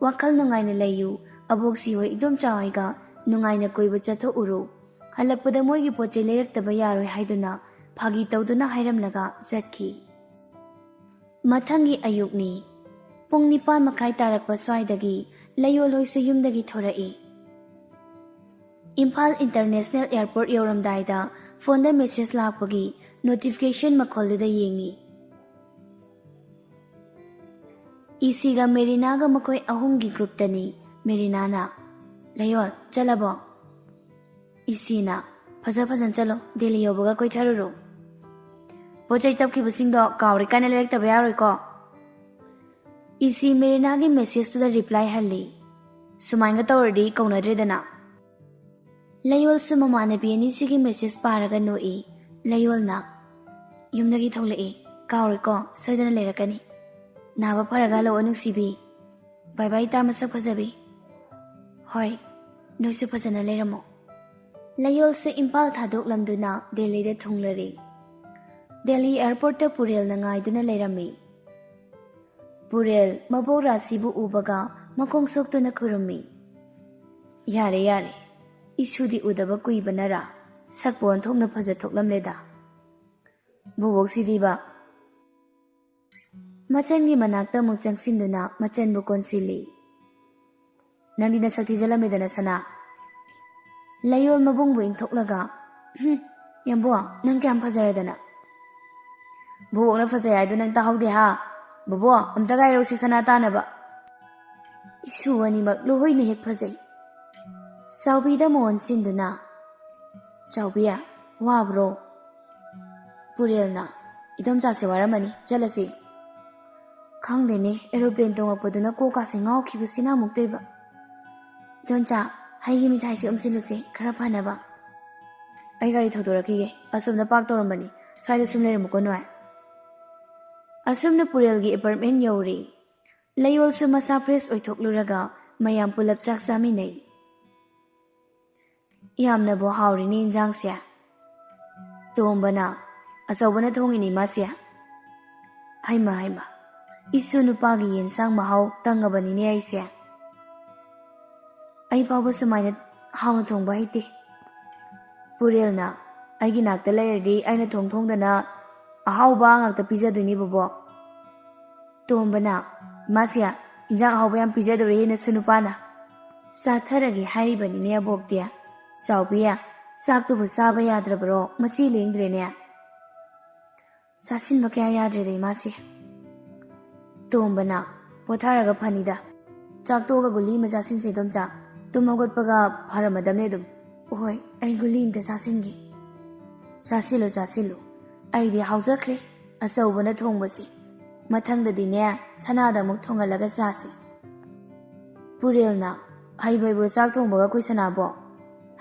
ꯋꯥꯈꯜ ꯅꯨꯡꯉꯥꯏꯅ ꯂꯩꯌꯨ꯫ ꯑꯕꯣꯛꯁꯤ ꯍꯣꯏ, ꯏꯗꯣꯝꯆꯥ ꯍꯣꯏꯒ ꯅꯨꯡꯉꯥꯏꯅ ꯀꯣꯏꯕ ꯆꯠꯊꯣꯛꯎꯔꯣ꯫ ꯍꯜꯂꯛꯄꯗ ꯃꯣꯏꯒꯤ ꯄꯣꯠ ꯆꯩ ꯂꯩꯔꯛꯇꯕ ꯌꯥꯔꯣꯏ ꯍꯥꯏꯗꯨꯅ ꯐꯥꯒꯤ ꯇꯧꯗꯨꯅ ꯍꯥꯏꯔꯝꯂꯒ ꯆꯠꯈꯤ꯫ ꯃꯊꯪꯒꯤ ꯑꯌꯨꯛꯅꯤ꯫ ꯄꯨꯡ ꯅꯤꯄꯥꯟ ꯃꯈꯥꯏ ꯇꯥꯔꯛꯄ ꯁ꯭ꯋꯥꯏꯗꯒꯤ ꯂꯩꯌꯣꯜ ꯍꯣꯏꯁꯨ ꯌꯨꯝꯗꯒꯤ ꯊꯣꯔꯛꯏ꯫ ꯏꯝꯐꯥꯜ ꯏꯟꯇꯔꯅꯦꯁꯅꯦꯜ ꯑꯦꯌꯔꯄꯣꯔꯠ ꯌꯧꯔꯝꯗꯥꯏꯗ ꯐꯣꯟꯗ ꯃꯦꯁꯦꯖ ꯂꯥꯛꯄꯒꯤ ꯅꯣꯇꯤꯐꯤꯀꯦꯁꯟ ꯃꯈꯣꯜꯗꯨꯗ ꯌꯦꯡꯉꯤ꯫ ꯏꯁꯤꯒ ꯃꯦꯔꯤꯅꯥꯒ ꯃꯈꯣꯏ ꯑꯍꯨꯝꯒꯤ ꯒ꯭ꯔꯨꯞꯇꯅꯤ꯫ ꯃꯦꯔꯤꯅꯥꯅ, "ꯂꯩꯌꯣꯜ, ꯆꯠꯂꯕꯣ?" ꯏꯁꯤꯅ, "ꯐꯖ ꯐꯖꯅ ꯆꯠꯂꯣ, ꯗꯦꯜꯂꯤ ꯌꯧꯕꯒ ꯀꯣꯏꯊꯔꯨꯔꯣ꯫ ꯄꯣꯠ ꯆꯩ ꯇꯞꯈꯤꯕꯁꯤꯡꯗꯣ ꯀꯥꯎꯔꯦ ꯀꯥꯏꯅ ꯂꯩꯔꯛꯇꯕ ꯌꯥꯔꯣꯏꯀꯣ?" ꯏꯁꯤ ꯃꯦꯔꯤꯅꯥꯒꯤ ꯃꯦꯁꯦꯖꯇꯨꯗ ꯔꯤꯄ꯭ꯂꯥꯏ ꯍꯜꯂꯤ꯫ ꯁꯨꯃꯥꯏꯅ ꯇꯧꯔꯗꯤ ꯀꯧꯅꯗ꯭ꯔꯦꯗꯅ꯫ ꯂꯩꯌꯣꯜꯁꯨ ꯃꯃꯥꯟꯅꯕꯤ ꯑꯅꯤꯁꯤꯒꯤ ꯃꯦꯁꯦꯖ ꯄꯥꯔꯒ ꯅꯣꯛꯏ꯫ ꯂꯩꯌꯣꯜꯅ, "ꯌꯨꯝꯗꯒꯤ ꯊꯣꯛꯂꯛꯏ, ꯀꯥꯎꯔꯣꯏꯀꯣ, ꯁꯣꯏꯗꯅ ꯂꯩꯔꯛꯀꯅꯤ꯫ ꯅꯥꯕ ꯐꯔꯒ ꯍꯜꯂꯛꯑꯣ ꯅꯨꯡꯁꯤꯕꯤ꯫ ꯕꯥꯏ ꯕꯥꯏ ꯏꯇꯥ ꯃꯁꯛ ꯐꯖꯕꯤ꯫ ꯍꯣꯏ, ꯅꯣꯏꯁꯨ ꯐꯖꯅ ꯂꯩꯔꯝꯃꯣ꯫" ꯂꯩꯌꯣꯜꯁꯨ ꯏꯝꯐꯥꯜ ꯊꯥꯗꯣꯛꯂꯝꯗꯨꯅ ꯗꯦꯜꯂꯤꯗ ꯊꯨꯡꯂꯔꯦ꯫ ꯗꯦꯜꯂꯤ ꯑꯦꯌꯔꯄꯣꯔꯠꯇ ꯄꯨꯔꯦꯜꯅ ꯉꯥꯏꯗꯨꯅ ꯂꯩꯔꯝꯃꯤ꯫ ꯄꯨꯔꯦꯜ ꯃꯕꯣꯛ ꯔꯥꯁꯤꯕꯨ ꯎꯕꯒ ꯃꯈꯣꯡ ꯁꯣꯛꯇꯨꯅ ꯈꯨꯔꯨꯝꯃꯤ꯫ "ꯌꯥꯔꯦ, ꯌꯥꯔꯦ, ꯏꯁꯨꯗꯤ ꯎꯗꯕ ꯀꯨꯏꯕꯅꯔꯥ, ꯁꯛꯄꯨ ꯑꯣꯟꯊꯣꯛꯅ ꯐꯖ ꯊꯣꯛꯂꯝꯂꯦꯗ꯫ ꯕꯣꯕꯣꯛꯁꯤꯗꯤꯕ꯫" ꯃꯆꯟꯒꯤ ꯃꯅꯥꯛꯇ ꯑꯃꯨꯛ ꯆꯪꯁꯤꯟꯗꯨꯅ ꯃꯆꯟꯕꯨ ꯀꯣꯟꯁꯤꯜꯂꯤ꯫ "ꯅꯪꯗꯤ ꯅꯁꯛ ꯊꯤꯖꯤꯜꯂꯝꯃꯦꯗꯅ, ꯁꯅꯥ꯫" ꯂꯩꯌꯣꯜ ꯃꯕꯨꯡꯕꯨ ꯏꯟꯊꯣꯛꯂꯒ, "ꯍꯨꯝ, ꯌꯥꯝꯕꯣ, ꯅꯪ ꯀꯌꯥꯝ ꯐꯖꯔꯗꯅ?" "ꯕꯣꯕꯣꯛꯅ ꯐꯖꯩ ꯍꯥꯏꯗꯣ ꯅꯪ ꯇꯥꯍꯧꯗꯦ ꯍꯥ? ꯕꯣꯕꯣ, ꯑꯝꯇ ꯀꯥꯏꯔꯧꯁꯤ ꯁꯅꯥ ꯇꯥꯅꯕ꯫" ꯏꯁꯨ ꯑꯅꯤꯃꯛ ꯂꯨꯍꯣꯏꯅ ꯍꯦꯛ ꯐꯖꯩ꯫ ꯆꯥꯎꯕꯤꯗ ꯃꯣꯟ ꯁꯤꯟꯗꯨꯅ, "ꯆꯥꯎꯕꯤ, ꯋꯥꯕ꯭ꯔꯣ?" ꯄꯨꯔꯦꯜꯅ, "ꯏꯗꯣꯝꯆꯥꯁꯦ ꯋꯥꯔꯝꯃꯅꯤ, ꯆꯠꯂꯁꯤ꯫" ꯈꯪꯗꯦꯅꯦ, ꯑꯦꯔꯣꯄ꯭ꯂꯦꯟ ꯇꯣꯡꯉꯛꯄꯗꯨꯅ ꯀꯣꯛꯀꯥꯁꯦ ꯉꯥꯎꯈꯤꯕꯁꯤꯅ ꯑꯃꯨꯛꯇꯣꯏꯕ꯫ "ꯏꯗꯣꯝꯆꯥ, ꯍꯩꯒꯤ ꯃꯤꯊꯥꯏꯁꯦ ꯎꯝꯁꯤꯜꯂꯨꯁꯦ, ꯈꯔ ꯐꯅꯕ꯫" "ꯑꯩ ꯒꯥꯔꯤ ꯊꯧꯗꯣꯔꯛꯈꯤꯒꯦ, ꯑꯁꯣꯝꯗ ꯄꯥꯔꯛ ꯇꯧꯔꯝꯕꯅꯤ, ꯁ꯭ꯋꯥꯏꯗ ꯁꯨꯝ ꯂꯩꯔꯝꯃꯨꯀꯣ ꯅꯣꯏ꯫" ꯑꯁꯨꯝꯅ ꯄꯨꯔꯦꯜꯒꯤ ꯑꯦꯄꯥꯔꯠꯃꯦꯟ ꯌꯧꯔꯦ꯫ ꯂꯩꯌꯣꯜꯁꯨ ꯃꯁꯥ ꯐ꯭ꯔꯦꯁ ꯑꯣꯏꯊꯣꯛꯂꯨꯔꯒ ꯃꯌꯥꯝ ꯄꯨꯂꯞ ꯆꯥꯛ ꯆꯥꯃꯤꯟꯅꯩ꯫ "ꯌꯥꯝꯅꯕꯨ ꯍꯥꯎꯔꯤꯅꯦ ꯏꯟꯖꯥꯡꯁꯦ꯫" ꯇꯣꯝꯕꯅ, "ꯑꯆꯧꯕꯅ ꯊꯣꯡꯉꯤꯅꯦ ꯃꯥꯁꯦ꯫" "ꯍꯩꯃ ꯍꯩꯃ, ꯏꯁꯨ ꯅꯨꯄꯥꯒꯤ ꯌꯦꯟꯁꯥꯡ ꯃꯍꯥꯎ ꯇꯪꯉꯕꯅꯤꯅꯦ ꯑꯩꯁꯦ꯫ ꯑꯩ ꯐꯥꯎꯕ ꯁꯨꯃꯥꯏꯅ ꯍꯥꯎꯅ ꯊꯣꯡꯕ ꯍꯩꯇꯦ꯫" ꯄꯨꯔꯦꯜꯅ, "ꯑꯩꯒꯤ ꯅꯥꯛꯇ ꯂꯩꯔꯗꯤ ꯑꯩꯅ ꯊꯣꯡ ꯊꯣꯡꯗꯅ ꯑꯍꯥꯎꯕ ꯉꯥꯛꯇ ꯄꯤꯖꯗꯣꯏꯅꯦ ꯕꯣꯕꯣꯛ꯫" ꯇꯣꯝꯕꯅ, "ꯃꯥꯁꯦ ꯏꯟꯖꯥꯡ ꯑꯍꯥꯎꯕ ꯌꯥꯝ ꯄꯤꯖꯗꯧꯔꯤ ꯅꯁꯨ ꯅꯨꯄꯥꯅ꯫" "ꯆꯥꯊꯔꯒꯦ ꯍꯥꯏꯔꯤꯕꯅꯤꯅꯦ ꯑꯕꯣꯛꯇꯤ꯫ ꯆꯥꯎꯕꯤ, ꯆꯥꯛꯇꯨꯕꯨ ꯆꯥꯕ ꯌꯥꯗ꯭ꯔꯕ꯭ꯔꯣ? ꯃꯆꯤ ꯂꯦꯡꯗ꯭ꯔꯦꯅꯦ꯫" "ꯆꯥꯁꯤꯟꯕ ꯀꯌꯥ ꯌꯥꯗ꯭ꯔꯦꯗ ꯏꯃꯥꯁꯦ꯫" ꯇꯣꯝꯕꯅ, "ꯄꯣꯊꯥꯔꯒ ꯐꯅꯤꯗ꯫ ꯆꯥꯛ ꯇꯣꯛꯑꯒ ꯒꯨꯂꯤ ꯑꯃ ꯆꯥꯁꯤꯟꯁꯦ ꯏꯗꯣꯝꯆꯥ꯫ ꯇꯨꯝ ꯍꯧꯒꯠꯄꯒ ꯐꯔꯝꯃꯗꯕꯅꯦ ꯑꯗꯨꯝ꯫" "ꯍꯣꯏ, ꯑꯩ ꯒꯨꯂꯤ ꯑꯝꯇ ꯆꯥꯁꯤꯟꯒꯦ꯫" "ꯆꯥꯁꯤꯜꯂꯨ, ꯆꯥꯁꯤꯜꯂꯨ꯫ ꯑꯩꯗꯤ ꯍꯥꯎꯖꯈ꯭ꯔꯦ ꯑꯆꯧꯕꯅ ꯊꯣꯡꯕꯁꯦ꯫ ꯃꯊꯪꯗꯗꯤꯅꯦ, ꯁꯅꯥꯗ ꯑꯃꯨꯛ ꯊꯣꯡꯍꯜꯂꯒ ꯆꯥꯁꯤ꯫" ꯄꯨꯔꯦꯜꯅ, "ꯍꯩꯕ ꯍꯩꯕ꯭ꯔꯣ ꯆꯥꯛ ꯊꯣꯡꯕꯒ ꯑꯩꯈꯣꯏ ꯁꯅꯥꯕꯣ?"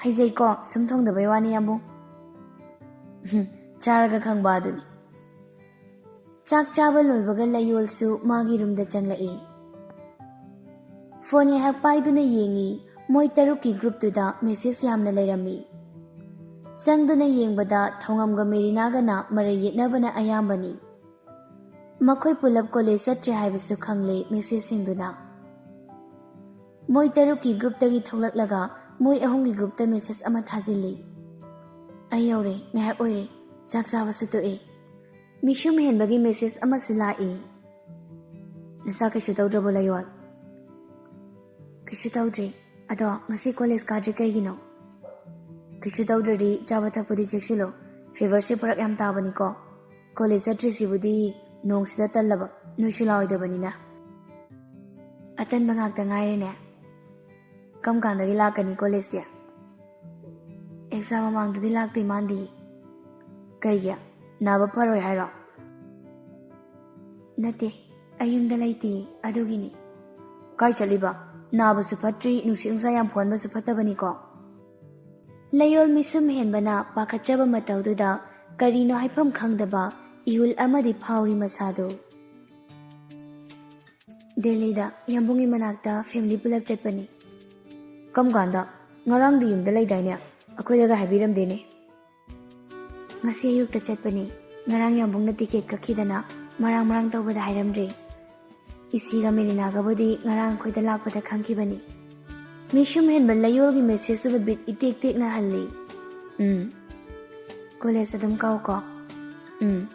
"ꯍꯩꯖꯩꯀꯣ, ꯁꯨꯝ ꯊꯣꯡꯗꯕꯩ ꯋꯥꯅꯤ ꯌꯥꯝꯕꯨꯡ꯫" "ꯎꯝ, ꯆꯥꯔꯒ ꯈꯪꯕ ꯑꯗꯨꯅꯤ꯫" ꯆꯥꯛ ꯆꯥꯕ ꯂꯣꯏꯕꯒ ꯂꯩꯌꯣꯜꯁꯨ ꯃꯥꯒꯤ ꯔꯨꯝꯗ ꯆꯪꯂꯛꯏ꯫ ꯐꯣꯟ ꯉꯥꯏꯍꯥꯛ ꯄꯥꯏꯗꯨꯅ ꯌꯦꯡꯉꯤ, ꯃꯣꯏ ꯇꯔꯨꯛꯀꯤ ꯒ꯭ꯔꯨꯞꯇꯨꯗ ꯃꯦꯁꯦꯖ ꯌꯥꯝꯅ ꯂꯩꯔꯝꯃꯤ꯫ ꯆꯪꯗꯨꯅ ꯌꯦꯡꯕꯗ ꯊꯧꯉꯝꯒ ꯃꯦꯔꯤꯅꯥꯒꯅ ꯃꯔꯩ ꯌꯦꯠꯅꯕꯅ ꯑꯌꯥꯝꯕꯅꯤ꯫ ꯃꯈꯣꯏ ꯄꯨꯂꯞ ꯀꯣꯂꯦꯖ ꯆꯠꯇ꯭ꯔꯦ ꯍꯥꯏꯕꯁꯨ ꯈꯪꯂꯦ ꯃꯦꯁꯦꯖꯁꯤꯡꯗꯨꯅ꯫ ꯃꯣꯏ ꯇꯔꯨꯛꯀꯤ ꯒ꯭ꯔꯨꯞꯇꯒꯤ ꯊꯣꯛꯂꯛꯂꯒ ꯃꯣꯏ ꯑꯍꯨꯝꯒꯤ ꯒ꯭ꯔꯨꯞꯇ ꯃꯦꯁꯦꯖ ꯑꯃ ꯊꯥꯖꯤꯜꯂꯤ꯫ "ꯑꯩ ꯌꯧꯔꯦ, ꯉꯥꯏꯍꯥꯛ ꯑꯣꯏꯔꯦ, ꯆꯥꯛ ꯆꯥꯕꯁꯨ ꯇꯣꯛꯑꯦ꯫" ꯃꯤꯁꯨꯝ ꯍꯦꯟꯕꯒꯤ ꯃꯦꯁꯦꯖ ꯑꯃꯁꯨ ꯂꯥꯛꯏ꯫ "ꯅꯁꯥ ꯀꯩꯁꯨ ꯇꯧꯗ꯭ꯔꯕꯣ ꯂꯩꯌꯣꯜ?" "ꯀꯩꯁꯨ ꯇꯧꯗ꯭ꯔꯤ꯫ ꯑꯗꯣ ꯉꯁꯤ ꯀꯣꯂꯦꯖ ꯀꯥꯗ꯭ꯔꯤ ꯀꯩꯒꯤꯅꯣ?" "ꯀꯩꯁꯨ ꯇꯧꯗ꯭ꯔꯗꯤ ꯆꯥꯕ ꯊꯛꯄꯗꯤ ꯆꯦꯛꯁꯤꯜꯂꯣ꯫ ꯐꯤꯚꯔꯁꯦ ꯐꯔꯛ ꯌꯥꯝ ꯇꯥꯕꯅꯤꯀꯣ꯫ ꯀꯣꯂꯦꯖ ꯆꯠꯇ꯭ꯔꯤꯁꯤꯕꯨꯗꯤ ꯅꯣꯡꯁꯤꯗ ꯇꯜꯂꯕ, ꯅꯣꯏꯁꯨ ꯂꯥꯛꯑꯣꯏꯗꯕꯅꯤꯅ꯫" "ꯑꯇꯟꯕ ꯉꯥꯛꯇ ꯉꯥꯏꯔꯦꯅꯦ꯫ ꯀꯔꯝ ꯀꯥꯟꯗꯒꯤ ꯂꯥꯛꯀꯅꯤ ꯀꯣꯂꯦꯖꯇꯤ?" ꯑꯦꯛꯖꯥꯝ ꯃꯃꯥꯡꯗꯗꯤ ꯂꯥꯛꯇꯣꯏ ꯃꯥꯟꯗꯦ꯫ ꯀꯩꯒꯤ? ꯅꯥꯕ ꯐꯔꯣꯏ ꯍꯥꯏꯔꯣ? ꯅꯠꯇꯦ, ꯑꯩ ꯌꯨꯝꯗ ꯂꯩꯇꯦ, ꯑꯗꯨꯒꯤꯅꯤ꯫ ꯀꯥꯏ ꯆꯠꯂꯤꯕ? ꯅꯥꯕꯁꯨ ꯐꯠꯇ꯭ꯔꯤ, ꯅꯨꯡꯁꯤꯠ ꯅꯨꯡꯁꯥ ꯌꯥꯝ ꯐꯨꯍꯟꯕꯁꯨ ꯐꯠꯇꯕꯅꯤꯀꯣ꯫ ꯂꯩꯌꯣꯜ ꯃꯤꯁꯨꯝ ꯍꯦꯟꯕꯅ ꯄꯥꯈꯠꯆꯕ ꯃꯇꯧꯗꯨꯗ ꯀꯔꯤꯅꯣ ꯍꯥꯏꯐꯝ ꯈꯪꯗꯕ ꯏꯍꯨꯜ ꯑꯃꯗꯤ ꯐꯥꯎꯔꯤ ꯃꯁꯥꯗꯨ꯫ ꯗꯦꯜꯂꯤꯗ ꯌꯥꯝꯕꯨꯡꯒꯤ ꯃꯅꯥꯛꯇ ꯐꯦꯃꯤꯂꯤ ꯄꯨꯂꯞ ꯆꯠꯄꯅꯤ꯫ ꯀꯔꯝ ꯀꯥꯟꯗ? ꯉꯔꯥꯡꯗꯤ ꯌꯨꯝꯗ ꯂꯩꯗꯥꯏꯅꯦ? ꯑꯩꯈꯣꯏꯗꯒ ꯍꯥꯏꯕꯤꯔꯝꯗꯦꯅꯦ꯫ ꯉꯁꯤ ꯑꯌꯨꯛꯇ ꯆꯠꯄꯅꯤ꯫ ꯉꯔꯥꯡ ꯌꯥꯝꯕꯨꯡꯅ ꯇꯤꯀꯦꯠ ꯀꯛꯈꯤꯗꯅ ꯃꯔꯥꯡ ꯃꯔꯥꯡ ꯇꯧꯕꯗ ꯍꯥꯏꯔꯝꯗ꯭ꯔꯦ꯫ ꯏꯁꯤꯒ ꯃꯦꯂꯤꯅꯥꯒꯕꯨꯗꯤ ꯉꯔꯥꯡ ꯑꯩꯈꯣꯏꯗ ꯂꯥꯛꯄꯗ ꯈꯪꯈꯤꯕꯅꯤ꯫ ꯃꯤꯁꯨꯝ ꯍꯦꯟꯕ ꯂꯩꯌꯣꯜꯒꯤ ꯃꯦꯁꯦꯖꯇꯨꯗ ꯕꯤꯠ ꯏꯇꯦꯛ ꯇꯦꯛꯅ ꯍꯜꯂꯤ꯫ ꯎꯝ꯫ ꯀꯣꯂꯦꯖ ꯑꯗꯨꯝ ꯀꯥꯎꯀꯣ꯫ ꯎꯝ꯫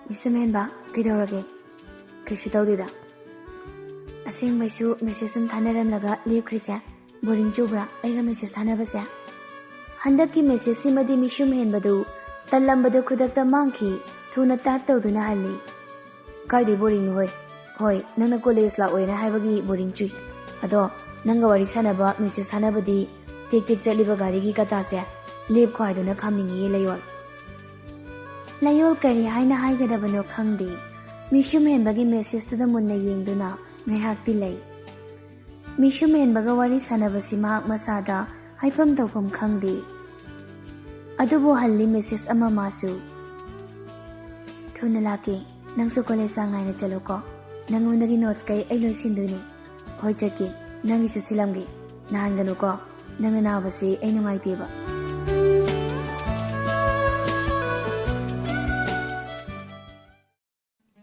ꯃꯤꯁꯨꯝ ꯍꯦꯟꯕ, ꯀꯩꯗꯧꯔꯒꯦ? ꯀꯩꯁꯨ ꯇꯧꯗꯦꯗ꯫ ꯑꯁꯦꯡꯕꯩꯁꯨ ꯃꯦꯁꯦꯖ ꯁꯨꯝ ꯊꯥꯅꯔꯝꯂꯒ ꯂꯦꯞꯈ꯭ꯔꯤꯁꯦ ꯕꯣꯔꯤꯡ ꯆꯨꯕ꯭ꯔꯥ, ꯑꯩꯒ ꯃꯦꯁꯦꯖ ꯊꯥꯅꯕꯁꯦ? ꯍꯟꯗꯛꯀꯤ ꯃꯦꯁꯦꯖꯁꯤꯃꯗꯤ ꯃꯤꯁꯨꯝ ꯍꯦꯟꯕꯗꯨ ꯇꯜꯂꯝꯕꯗꯨ ꯈꯨꯗꯛꯇ ꯃꯥꯡꯈꯤ꯫ ꯊꯨꯅ ꯇꯥꯏꯞ ꯇꯧꯗꯨꯅ ꯍꯜꯂꯤ꯫ ꯀꯥꯏꯗꯩ ꯕꯣꯔꯤꯡꯅꯣ ꯍꯣꯏ? ꯍꯣꯏ, ꯅꯪꯅ ꯀꯣꯂꯦꯖ ꯂꯥꯛꯑꯣꯏꯅ ꯍꯥꯏꯕꯒꯤ ꯕꯣꯔꯤꯡ ꯆꯨꯏ꯫ ꯑꯗꯣ ꯅꯪꯒ ꯋꯥꯔꯤ ꯁꯥꯟꯅꯕ, ꯃꯦꯁꯦꯖ ꯊꯥꯅꯕꯗꯤ ꯇꯦꯛ ꯇꯦꯛ ꯆꯠꯂꯤꯕ ꯒꯥꯔꯤꯒꯤ ꯀꯇꯥꯁꯦ ꯂꯦꯞꯈꯣ ꯍꯥꯏꯗꯨꯅ ꯈꯥꯝꯅꯤꯡꯉꯤꯌꯦ ꯂꯩꯌꯣꯜ꯫ ꯂꯩꯌꯣꯜ ꯀꯔꯤ ꯍꯥꯏꯅ ꯍꯥꯏꯒꯗꯕꯅꯣ ꯈꯪꯗꯦ꯫ ꯃꯤꯁꯨꯝ ꯍꯦꯟꯕꯒꯤ ꯃꯦꯁꯦꯖꯇꯨꯗ ꯃꯨꯟꯅ ꯌꯦꯡꯗꯨꯅ ꯉꯥꯏꯍꯥꯛꯇꯤ ꯂꯩ꯫ ꯃꯤꯁꯨꯝ ꯍꯦꯟꯕꯒ ꯋꯥꯔꯤ ꯁꯥꯟꯅꯕꯁꯤ ꯃꯍꯥꯛ ꯃꯁꯥꯗ ꯍꯥꯏꯐꯝ ꯇꯧꯐꯝ ꯈꯪꯗꯦ꯫ ꯑꯗꯨꯕꯨ ꯍꯜꯂꯤ ꯃꯦꯁꯦꯖ ꯑꯃ ꯃꯥꯁꯨ꯫ ꯊꯨꯅ ꯂꯥꯛꯀꯦ, ꯅꯪꯁꯨ ꯀꯣꯂꯦꯖ ꯆꯥꯡ ꯅꯥꯏꯅ ꯆꯠꯂꯨꯀꯣ꯫ ꯅꯪꯉꯣꯟꯗꯒꯤ ꯅꯣꯠꯁ ꯀꯩ ꯑꯩ ꯂꯣꯏ ꯁꯤꯟꯗꯣꯏꯅꯦ꯫ ꯍꯣꯏ, ꯆꯠꯀꯦ꯫ ꯅꯪꯒꯤꯁꯨ ꯁꯤꯜꯂꯝꯒꯦ꯫ ꯅꯥꯍꯟꯒꯅꯨꯀꯣ꯫ ꯅꯪꯅ ꯅꯥꯕꯁꯦ ꯑꯩ ꯅꯨꯡꯉꯥꯏꯇꯦꯕ꯫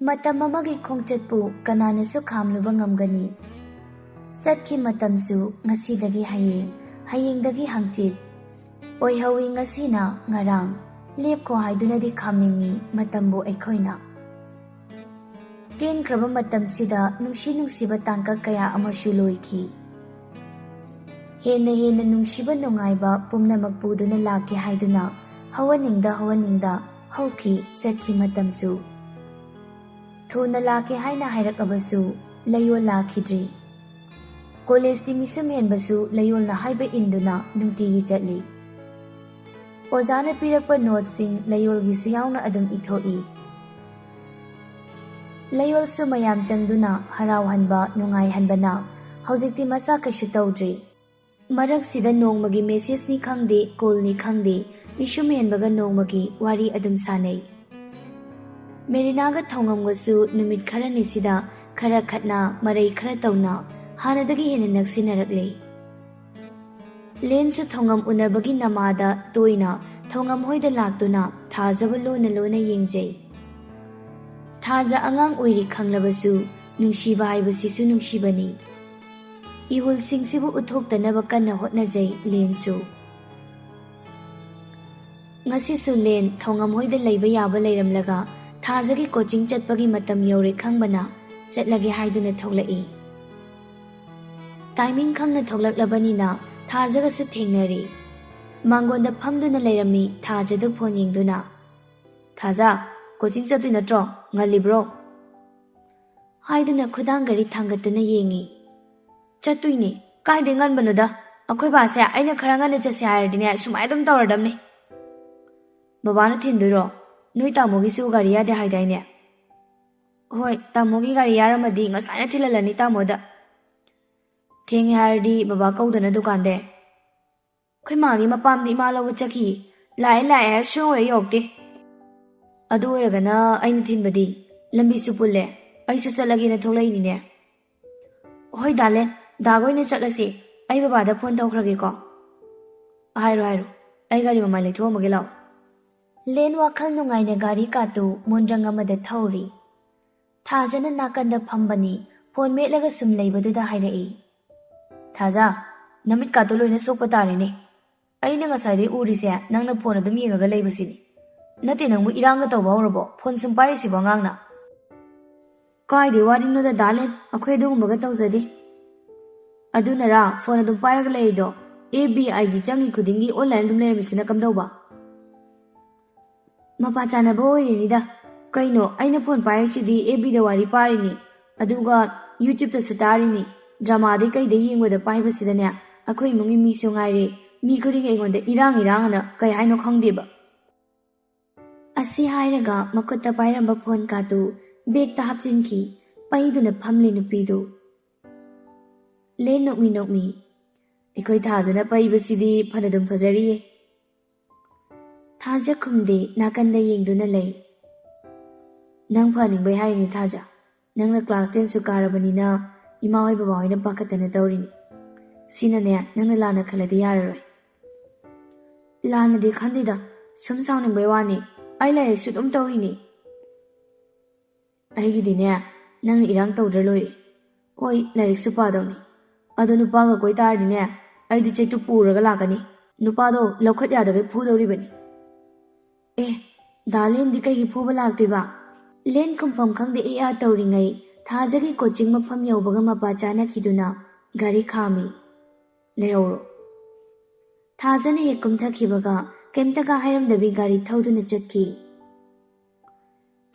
ꯃꯇꯝ ꯑꯃꯒꯤ ꯈꯣꯡꯆꯠꯄꯨ ꯀꯅꯥꯅꯁꯨ ꯈꯥꯝꯂꯨꯕ ꯉꯝꯒꯅꯤ? ꯆꯠꯈꯤ ꯃꯇꯝꯁꯨ ꯉꯁꯤꯗꯒꯤ ꯍꯌꯦꯡ, ꯍꯌꯦꯡꯗꯒꯤ ꯍꯪꯆꯤꯠ꯫ ꯑꯣꯏꯍꯧꯏ ꯉꯁꯤꯅ ꯉꯔꯥꯡ, ꯂꯦꯞꯈꯣ ꯍꯥꯏꯗꯨꯅꯗꯤ ꯈꯥꯝꯅꯤꯡꯏ ꯃꯇꯝꯕꯨ ꯑꯩꯈꯣꯏꯅ꯫ ꯇꯦꯟꯈ꯭ꯔꯕ ꯃꯇꯝꯁꯤꯗ ꯅꯨꯡꯁꯤ ꯅꯨꯡꯁꯤꯕ ꯇꯥꯡꯀꯛ ꯀꯌꯥ ꯑꯃꯁꯨ ꯂꯣꯏꯈꯤ꯫ ꯍꯦꯟꯅ ꯍꯦꯟꯅ ꯅꯨꯡꯁꯤꯕ ꯅꯨꯡꯉꯥꯏꯕ ꯄꯨꯝꯅꯃꯛ ꯄꯨꯗꯨꯅ ꯂꯥꯛꯀꯦ ꯍꯥꯏꯗꯨꯅ ꯍꯧꯍꯟꯅꯤꯡꯗ ꯍꯧꯍꯟꯅꯤꯡꯗ ꯍꯧꯈꯤ ꯆꯠꯈꯤ ꯃꯇꯝꯁꯨ꯫ ꯊꯨꯅ ꯂꯥꯛꯀꯦ ꯍꯥꯏꯅ ꯍꯥꯏꯔꯛꯂꯕꯁꯨ ꯂꯩꯌꯣꯜ ꯂꯥꯛꯈꯤꯗ꯭ꯔꯤ꯫ ꯀꯣꯂꯦꯖꯇꯤ ꯃꯤꯁꯨꯝ ꯍꯦꯟꯕꯁꯨ ꯂꯩꯌꯣꯜꯅ ꯍꯥꯏꯕ ꯏꯟꯗꯨꯅ ꯅꯨꯡꯇꯤꯒꯤ ꯆꯠꯂꯤ꯫ ꯑꯣꯖꯥꯅ ꯄꯤꯔꯛꯄ ꯅꯣꯠꯁꯤꯡ ꯂꯩꯌꯣꯜꯒꯤꯁꯨ ꯌꯥꯎꯅ ꯑꯗꯨꯝ ꯏꯊꯣꯛꯏ꯫ ꯂꯩꯌꯣꯜꯁꯨ ꯃꯌꯥꯝ ꯆꯪꯗꯨꯅ ꯍꯔꯥꯎꯍꯟꯕ, ꯅꯨꯡꯉꯥꯏꯍꯟꯕꯅ ꯍꯧꯖꯤꯛꯇꯤ ꯃꯁꯥ ꯀꯩꯁꯨ ꯇꯧꯗ꯭ꯔꯤ꯫ ꯃꯔꯛꯁꯤꯗ ꯅꯣꯡꯃꯒꯤ ꯃꯦꯁꯦꯖꯅꯤ ꯈꯪꯗꯦ, ꯀꯣꯜꯅꯤ ꯈꯪꯗꯦ, ꯃꯤꯁꯨꯝ ꯍꯦꯟꯕꯒ ꯅꯣꯡꯃꯒꯤ ꯋꯥꯔꯤ ꯑꯗꯨꯝ ꯁꯥꯟꯅꯩ꯫ ꯃꯦꯔꯤꯅꯥꯒ ꯊꯧꯉꯝꯒꯁꯨ ꯅꯨꯃꯤꯠ ꯈꯔꯅꯤꯁꯤꯗ ꯈꯔ ꯈꯠꯅ, ꯃꯔꯩ ꯈꯔ ꯇꯧꯅ ꯍꯥꯟꯅꯗꯒꯤ ꯍꯦꯟꯅ ꯅꯛꯁꯤꯟꯅꯔꯛꯂꯦ꯫ ꯂꯦꯟꯁꯨ ꯊꯧꯉꯝ ꯎꯅꯕꯒꯤ ꯅꯃꯥꯗ ꯇꯣꯏꯅ ꯊꯧꯉꯝ ꯍꯣꯏꯗ ꯂꯥꯛꯇꯨꯅ ꯊꯥꯖꯕ ꯂꯣꯟꯅ ꯂꯣꯟꯅ ꯌꯦꯡꯖꯩ꯫ ꯊꯥꯖ ꯑꯉꯥꯡ ꯑꯣꯏꯔꯤ ꯈꯪꯂꯕꯁꯨ ꯅꯨꯡꯁꯤꯕ ꯍꯥꯏꯕꯁꯤꯁꯨ ꯅꯨꯡꯁꯤꯕꯅꯤ꯫ ꯏꯍꯨꯜꯁꯤꯡꯁꯤꯕꯨ ꯎꯠꯊꯣꯛꯇꯅꯕ ꯀꯟꯅ ꯍꯣꯠꯅꯖꯩ ꯂꯦꯟꯁꯨ꯫ ꯉꯁꯤꯁꯨ ꯂꯦꯟ ꯊꯧꯉꯝ ꯍꯣꯏꯗ ꯂꯩꯕ ꯌꯥꯕ ꯂꯩꯔꯝꯂꯒ ꯊꯥꯖꯒꯤ ꯀꯣꯆꯤꯡ ꯆꯠꯄꯒꯤ ꯃꯇꯝ ꯌꯧꯔꯦ ꯈꯪꯕꯅ ꯆꯠꯂꯒꯦ ꯍꯥꯏꯗꯨꯅ ꯊꯣꯛꯂꯛꯏ꯫ ꯇꯥꯏꯃꯤꯡ ꯈꯪꯅ ꯊꯣꯛꯂꯛꯂꯕꯅꯤꯅ ꯊꯥꯖꯒꯁꯨ ꯊꯦꯡꯅꯔꯤ꯫ ꯃꯥꯡꯒꯣꯟꯗ ꯐꯝꯗꯨꯅ ꯂꯩꯔꯝꯃꯤ ꯊꯥꯖꯗꯨ ꯐꯣꯟ ꯌꯦꯡꯗꯨꯅ꯫ "ꯊꯥꯖ, ꯀꯣꯆꯤꯡ ꯆꯠꯇꯣꯏ ꯅꯠꯇ꯭ꯔꯣ? ꯉꯜꯂꯤꯕ꯭ꯔꯣ?" ꯍꯥꯏꯗꯨꯅ ꯈꯨꯗꯥꯡ ꯒꯥꯔꯤ ꯊꯥꯡꯒꯠꯇꯨꯅ ꯌꯦꯡꯉꯤ꯫ "ꯆꯠꯇꯣꯏꯅꯦ꯫ ꯀꯥꯏꯗꯩ ꯉꯟꯕꯅꯣꯗ? ꯑꯩꯈꯣꯏ ꯕꯥꯁꯦ ꯑꯩꯅ ꯈꯔ ꯉꯟꯅ ꯆꯠꯁꯦ ꯍꯥꯏꯔꯗꯤꯅꯦ ꯁꯨꯃꯥꯏꯅ ꯑꯗꯨꯝ ꯇꯧꯔꯗꯝꯅꯦ꯫" "ꯕꯕꯥꯅ ꯊꯤꯟꯗꯣꯏꯔꯣ? ꯅꯣꯏ ꯇꯥꯃꯣꯒꯤꯁꯨ ꯒꯥꯔꯤ ꯌꯥꯗꯦ ꯍꯥꯏꯗꯥꯏꯅꯦ?" "ꯍꯣꯏ, ꯇꯥꯃꯣꯒꯤ ꯒꯥꯔꯤ ꯌꯥꯔꯝꯃꯗꯤ ꯉꯁꯥꯏꯅ ꯊꯤꯜꯍꯜꯂꯅꯤ ꯇꯥꯃꯣꯗ꯫ ꯊꯦꯡꯉꯦ ꯍꯥꯏꯔꯗꯤ ꯕꯕꯥ ꯀꯧꯗꯅ ꯗꯨꯀꯥꯟꯗꯩ꯫" "ꯑꯩꯈꯣꯏ ꯃꯥꯒꯤ ꯃꯄꯥꯝꯗ ꯏꯃꯥ ꯂꯧꯕ ꯆꯠꯈꯤ꯫ ꯂꯥꯛꯑꯦ ꯂꯥꯛꯑꯦ ꯍꯥꯏꯔ ꯁꯨꯡꯌꯧ ꯍꯦꯛ ꯌꯧꯔꯛꯇꯦ꯫" "ꯑꯗꯨ ꯑꯣꯏꯔꯒꯅ ꯑꯩꯅ ꯊꯤꯟꯕꯗꯤ? ꯂꯝꯕꯤꯁꯨ ꯄꯨꯜꯂꯦ꯫ ꯑꯩꯁꯨ ꯆꯠꯂꯒꯦꯅ ꯊꯣꯛꯂꯛꯏꯅꯤꯅꯦ꯫" "ꯍꯣꯏ ꯗꯥꯂꯦꯟ, ꯗꯥꯒ ꯑꯣꯏꯅ ꯆꯠꯂꯁꯤ꯫ ꯑꯩ ꯕꯕꯥꯗ ꯐꯣꯟ ꯇꯧꯈ꯭ꯔꯒꯦꯀꯣ꯫" "ꯍꯥꯏꯔꯣ ꯍꯥꯏꯔꯣ꯫ ꯑꯩ ꯒꯥꯔꯤ ꯃꯃꯥꯏ ꯂꯩꯊꯣꯛꯑꯝꯃꯒꯦ ꯂꯥꯛꯑꯣ꯫" ꯂꯦꯟ ꯋꯥꯈꯜ ꯅꯨꯡꯉꯥꯏꯅ ꯒꯥꯔꯤ ꯀꯥꯇꯨ ꯃꯣꯟꯗ꯭ꯔꯪ ꯑꯃꯗ ꯊꯧꯔꯤ꯫ ꯊꯥꯖꯅ ꯅꯥꯀꯟꯗ ꯐꯝꯕꯅꯤ꯫ ꯐꯣꯟ ꯃꯦꯠꯂꯒ ꯁꯨꯝ ꯂꯩꯕꯗꯨꯗ ꯍꯥꯏꯔꯛꯏ꯫ "ꯊꯥꯖ, ꯅꯃꯤꯠ ꯀꯥꯇꯨ ꯂꯣꯏꯅ ꯁꯣꯛꯄ ꯇꯥꯔꯦꯅꯦ꯫ ꯑꯩꯅ ꯉꯁꯥꯏꯗꯩ ꯎꯔꯤꯁꯦ ꯅꯪꯅ ꯐꯣꯟ ꯑꯗꯨꯝ ꯌꯦꯡꯉꯒ ꯂꯩꯕꯁꯤꯅꯤ꯫ ꯅꯠꯇꯦ, ꯅꯪꯕꯨ ꯏꯔꯥꯡꯒ ꯇꯧꯕ ꯍꯧꯔꯕꯣ? ꯐꯣꯟ ꯁꯨꯝ ꯄꯥꯏꯔꯤꯁꯤꯕꯣ ꯑꯉꯥꯡꯅ?" "ꯀꯥꯏꯗꯩ ꯋꯥꯔꯤꯅꯣꯗ ꯗꯥꯂꯦꯟ, ꯑꯩꯈꯣꯏ ꯑꯗꯨꯒꯨꯝꯕꯒ ꯇꯧꯖꯗꯦ꯫ ꯑꯗꯨꯅꯔꯥ ꯐꯣꯟ ꯑꯗꯨꯝ ꯄꯥꯏꯔꯒ ꯂꯩꯔꯤꯗꯣ? ꯑꯦꯐ ꯕꯤ, ꯑꯥꯏ ꯖꯤ ꯆꯪꯉꯤ ꯈꯨꯗꯤꯡꯒꯤ ꯑꯣꯟꯂꯥꯏꯟ ꯑꯗꯨꯝ ꯂꯩꯔꯝꯃꯤꯁꯤꯅ ꯀꯝꯗꯧꯕ?" "ꯃꯄꯥ ꯆꯥꯅꯕ ꯑꯣꯏꯔꯤꯅꯤꯗ꯫ ꯀꯩꯅꯣ, ꯑꯩꯅ ꯐꯣꯟ ꯄꯥꯏꯔꯤꯁꯤꯗꯤ ꯑꯦꯐ ꯕꯤꯗ ꯋꯥꯔꯤ ꯄꯥꯔꯤꯅꯤ, ꯑꯗꯨꯒ ꯌꯨꯇ꯭ꯌꯨꯕꯇꯁꯨ ꯇꯥꯔꯤꯅꯤ꯫ ꯗ꯭ꯔꯃꯥꯗꯩ ꯀꯩꯗꯩ ꯌꯦꯡꯕꯗ ꯄꯥꯏꯕꯁꯤꯗꯅꯦ ꯑꯩꯈꯣꯏ ꯏꯃꯨꯡꯒꯤ ꯃꯤꯁꯨ ꯉꯥꯏꯔꯦ, ꯃꯤ ꯈꯨꯗꯤꯡ ꯑꯩꯉꯣꯟꯗ ꯏꯔꯥꯡ ꯏꯔꯥꯡ ꯑꯅ ꯀꯩ ꯍꯥꯏꯅꯣ ꯈꯪꯗꯦꯕ꯫ ꯑꯁꯤ ꯍꯥꯏꯔꯒ ꯃꯈꯨꯠꯇ ꯄꯥꯏꯔꯝꯕ ꯐꯣꯟ ꯀꯥꯗꯨ ꯕꯦꯒꯇ ꯍꯥꯞꯆꯤꯟꯈꯤ꯫ ꯄꯩꯗꯨꯅ ꯐꯝꯂꯤ ꯅꯨꯄꯤꯗꯨ꯫ ꯂꯦꯟ ꯅꯣꯛꯃꯤ ꯅꯣꯛꯃꯤ, "ꯑꯩꯈꯣꯏ ꯊꯥꯖꯅ ꯄꯩꯕꯁꯤꯗꯤ ꯐꯅꯗꯨꯝ ꯐꯖꯔꯤꯌꯦ꯫" ꯊꯥꯖ ꯈꯨꯝꯗꯦ, ꯅꯥꯀꯟꯗ ꯌꯦꯡꯗꯨꯅ ꯂꯩ꯫ "ꯅꯪ ꯐꯅꯤꯡꯕꯩ ꯍꯥꯏꯔꯤꯅꯤ ꯊꯥꯖ꯫ ꯅꯪꯅ class ten ꯁꯨ ꯀꯥꯔꯕꯅꯤꯅ ꯏꯃꯥ ꯍꯣꯏ ꯕꯕꯥ ꯍꯣꯏꯅ ꯄꯥꯈꯠꯇꯅ ꯇꯧꯔꯤꯅꯤ꯫ ꯁꯤꯅꯅꯦ, ꯅꯪꯅ ꯂꯥꯟꯅ ꯈꯜꯂꯗꯤ ꯌꯥꯔꯔꯣꯏ꯫" "ꯂꯥꯟꯅꯗꯤ ꯈꯟꯗꯦꯗ, ꯁꯨꯝ ꯁꯥꯎꯅꯤꯡꯕꯩ ꯋꯥꯅꯤ꯫ ꯑꯩ ꯂꯥꯏꯔꯤꯛꯁꯨ ꯑꯗꯨꯝ ꯇꯧꯔꯤꯅꯤ꯫" "ꯑꯩꯒꯤꯗꯤꯅꯦ, ꯅꯪꯅ ꯏꯔꯥꯡ ꯇꯧꯗ꯭ꯔ ꯂꯣꯏꯔꯦ꯫ ꯍꯣꯏ, ꯂꯥꯏꯔꯤꯛꯁꯨ ꯄꯥꯗꯧꯅꯤ꯫ ꯑꯗꯣ ꯅꯨꯄꯥꯒ ꯀꯣꯏ ꯇꯥꯔꯗꯤꯅꯦ, ꯑꯩꯗꯤ ꯆꯩꯇꯨꯞ ꯄꯨꯔꯒ ꯂꯥꯛꯀꯅꯤ꯫ ꯅꯨꯄꯥꯗꯣ ꯂꯧꯈꯠ ꯌꯥꯗꯈꯩ ꯐꯨꯗꯧꯔꯤꯕꯅꯤ꯫" "ꯑꯦ, ꯗꯥ ꯂꯦꯟꯗꯤ ꯀꯩꯒꯤ ꯐꯨꯕ ꯂꯥꯛꯇꯣꯏꯕ?" ꯂꯦꯟ ꯈꯨꯝꯐꯝ ꯈꯪꯗꯦ ꯏ ꯑꯥ ꯇꯧꯔꯤꯉꯩ ꯊꯥꯖꯒꯤ coaching ꯃꯐꯝ ꯌꯧꯕꯒ ꯃꯄꯥ ꯆꯥꯅꯈꯤꯗꯨꯅ ꯒꯥꯔꯤ ꯈꯥꯝꯃꯤ꯫ "ꯂꯩꯍꯧꯔꯣ꯫" ꯊꯥꯖꯅ ꯍꯦꯛ ꯀꯨꯝꯊꯈꯤꯕꯒ ꯀꯩꯝꯇꯒ ꯍꯥꯏꯔꯝꯗꯕꯤ ꯒꯥꯔꯤ ꯊꯧꯗꯨꯅ ꯆꯠꯈꯤ꯫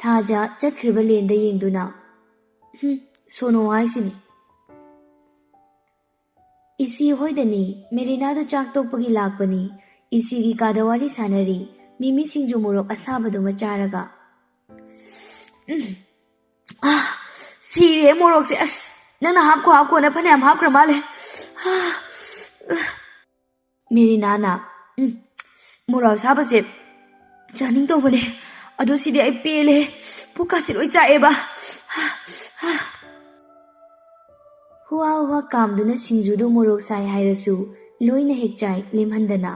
ꯊꯥꯖ ꯆꯠꯈ꯭ꯔꯤꯕ ꯂꯦꯟꯗ ꯌꯦꯡꯗꯨꯅ, "ꯍꯨꯝ, ꯁꯣꯅꯣ ꯍꯥꯏꯁꯤꯅꯤ꯫" ꯏꯁꯤ ꯍꯣꯏꯗꯅꯤ꯫ ꯃꯦꯔꯤꯅꯥꯗꯨ ꯆꯥꯛ ꯇꯣꯛꯄꯒꯤ ꯂꯥꯛꯄꯅꯤ꯫ ꯏꯁꯤꯒꯤ ꯀꯥꯗ ꯋꯥꯔꯤ ꯁꯥꯟꯅꯔꯤ꯫ ꯃꯤꯃꯤ ꯁꯤꯡꯖꯨ ꯃꯣꯔꯣꯛ ꯑꯁꯥꯕꯗꯨꯃ ꯆꯥꯔꯒ, "ꯎꯝ, ꯑꯥ, ꯁꯤꯔꯦ ꯃꯣꯔꯣꯛꯁꯦ꯫ ꯑꯁ, ꯅꯪꯅ ꯍꯥꯞꯈꯣ ꯍꯥꯞꯈꯣꯅ ꯐꯅꯌꯥꯝ ꯍꯥꯞꯈ꯭ꯔ ꯃꯥꯜꯂꯦ꯫" ꯑꯥ, ꯃꯦꯔꯤꯅꯥꯅ, "ꯎꯝ, ꯃꯣꯔꯣꯛ ꯑꯁꯥꯕꯁꯦ ꯆꯥꯅꯤꯡ ꯇꯧꯕꯅꯦ, ꯑꯗꯣ ꯁꯤꯗꯤ ꯑꯩ ꯄꯦꯜꯂꯦ, ꯄꯨꯛꯀꯥꯁꯤ ꯂꯣꯏ ꯆꯥꯛꯑꯦꯕ꯫" ꯍꯨꯋꯥ ꯍꯨꯋꯥ ꯀꯥꯝꯗꯨꯅ ꯁꯤꯡꯖꯨꯗꯨ ꯃꯣꯔꯣꯛ ꯁꯥꯏ ꯍꯥꯏꯔꯁꯨ ꯂꯣꯏꯅ ꯍꯦꯛ ꯆꯥꯏ ꯂꯦꯝꯍꯟꯗꯅ꯫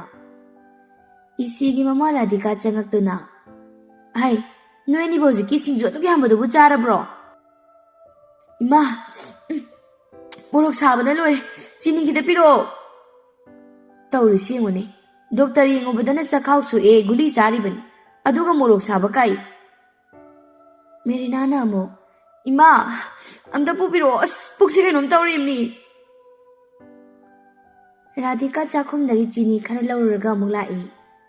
ꯏꯁꯤꯒꯤ ꯃꯃꯥ ꯔꯥꯙꯤꯀꯥ ꯆꯪꯉꯛꯇꯨꯅ, "ꯍꯥꯏ, ꯅꯣꯏ ꯑꯅꯤꯕꯨ ꯍꯧꯖꯤꯛꯀꯤ ꯁꯤꯡꯖꯨ ꯑꯗꯨꯛ ꯌꯥꯝꯕꯗꯨꯕꯨ ꯆꯥꯔꯕ꯭ꯔꯣ?" "ꯏꯃꯥ, ꯎꯝ, ꯃꯣꯔꯣꯛ ꯁꯥꯕꯅ ꯂꯣꯏꯔꯦ, ꯆꯤꯅꯤ ꯈꯤꯇ ꯄꯤꯔꯛꯑꯣ꯫" ꯇꯧꯔꯤꯁꯤ ꯌꯦꯡꯉꯨꯅꯦ, ꯗꯣꯛꯇꯔ ꯌꯦꯡꯉꯨꯕꯗꯅ ꯆꯈꯥꯎ ꯁꯣꯛꯑꯦ ꯒꯨꯂꯤ ꯆꯥꯔꯤꯕꯅꯤ, ꯑꯗꯨꯒ ꯃꯣꯔꯣꯛ ꯁꯥꯕ ꯀꯥꯏ꯫ ꯃꯦꯔꯤꯅꯥꯅ ꯑꯃꯨꯛ, "ꯏꯃꯥ, ꯑꯝꯇ ꯄꯨꯕꯤꯔꯛꯑꯣ, ꯑꯁ, ꯄꯨꯛꯁꯦ ꯀꯩꯅꯣꯝ ꯇꯧꯔꯤꯕꯅꯤ꯫" ꯔꯥꯙꯤꯀꯥ ꯆꯥꯛꯈꯨꯝꯗꯒꯤ ꯆꯤꯅꯤ ꯈꯔ ꯂꯧꯔꯨꯔꯒ ꯑꯃꯨꯛ ꯂꯥꯛꯏ꯫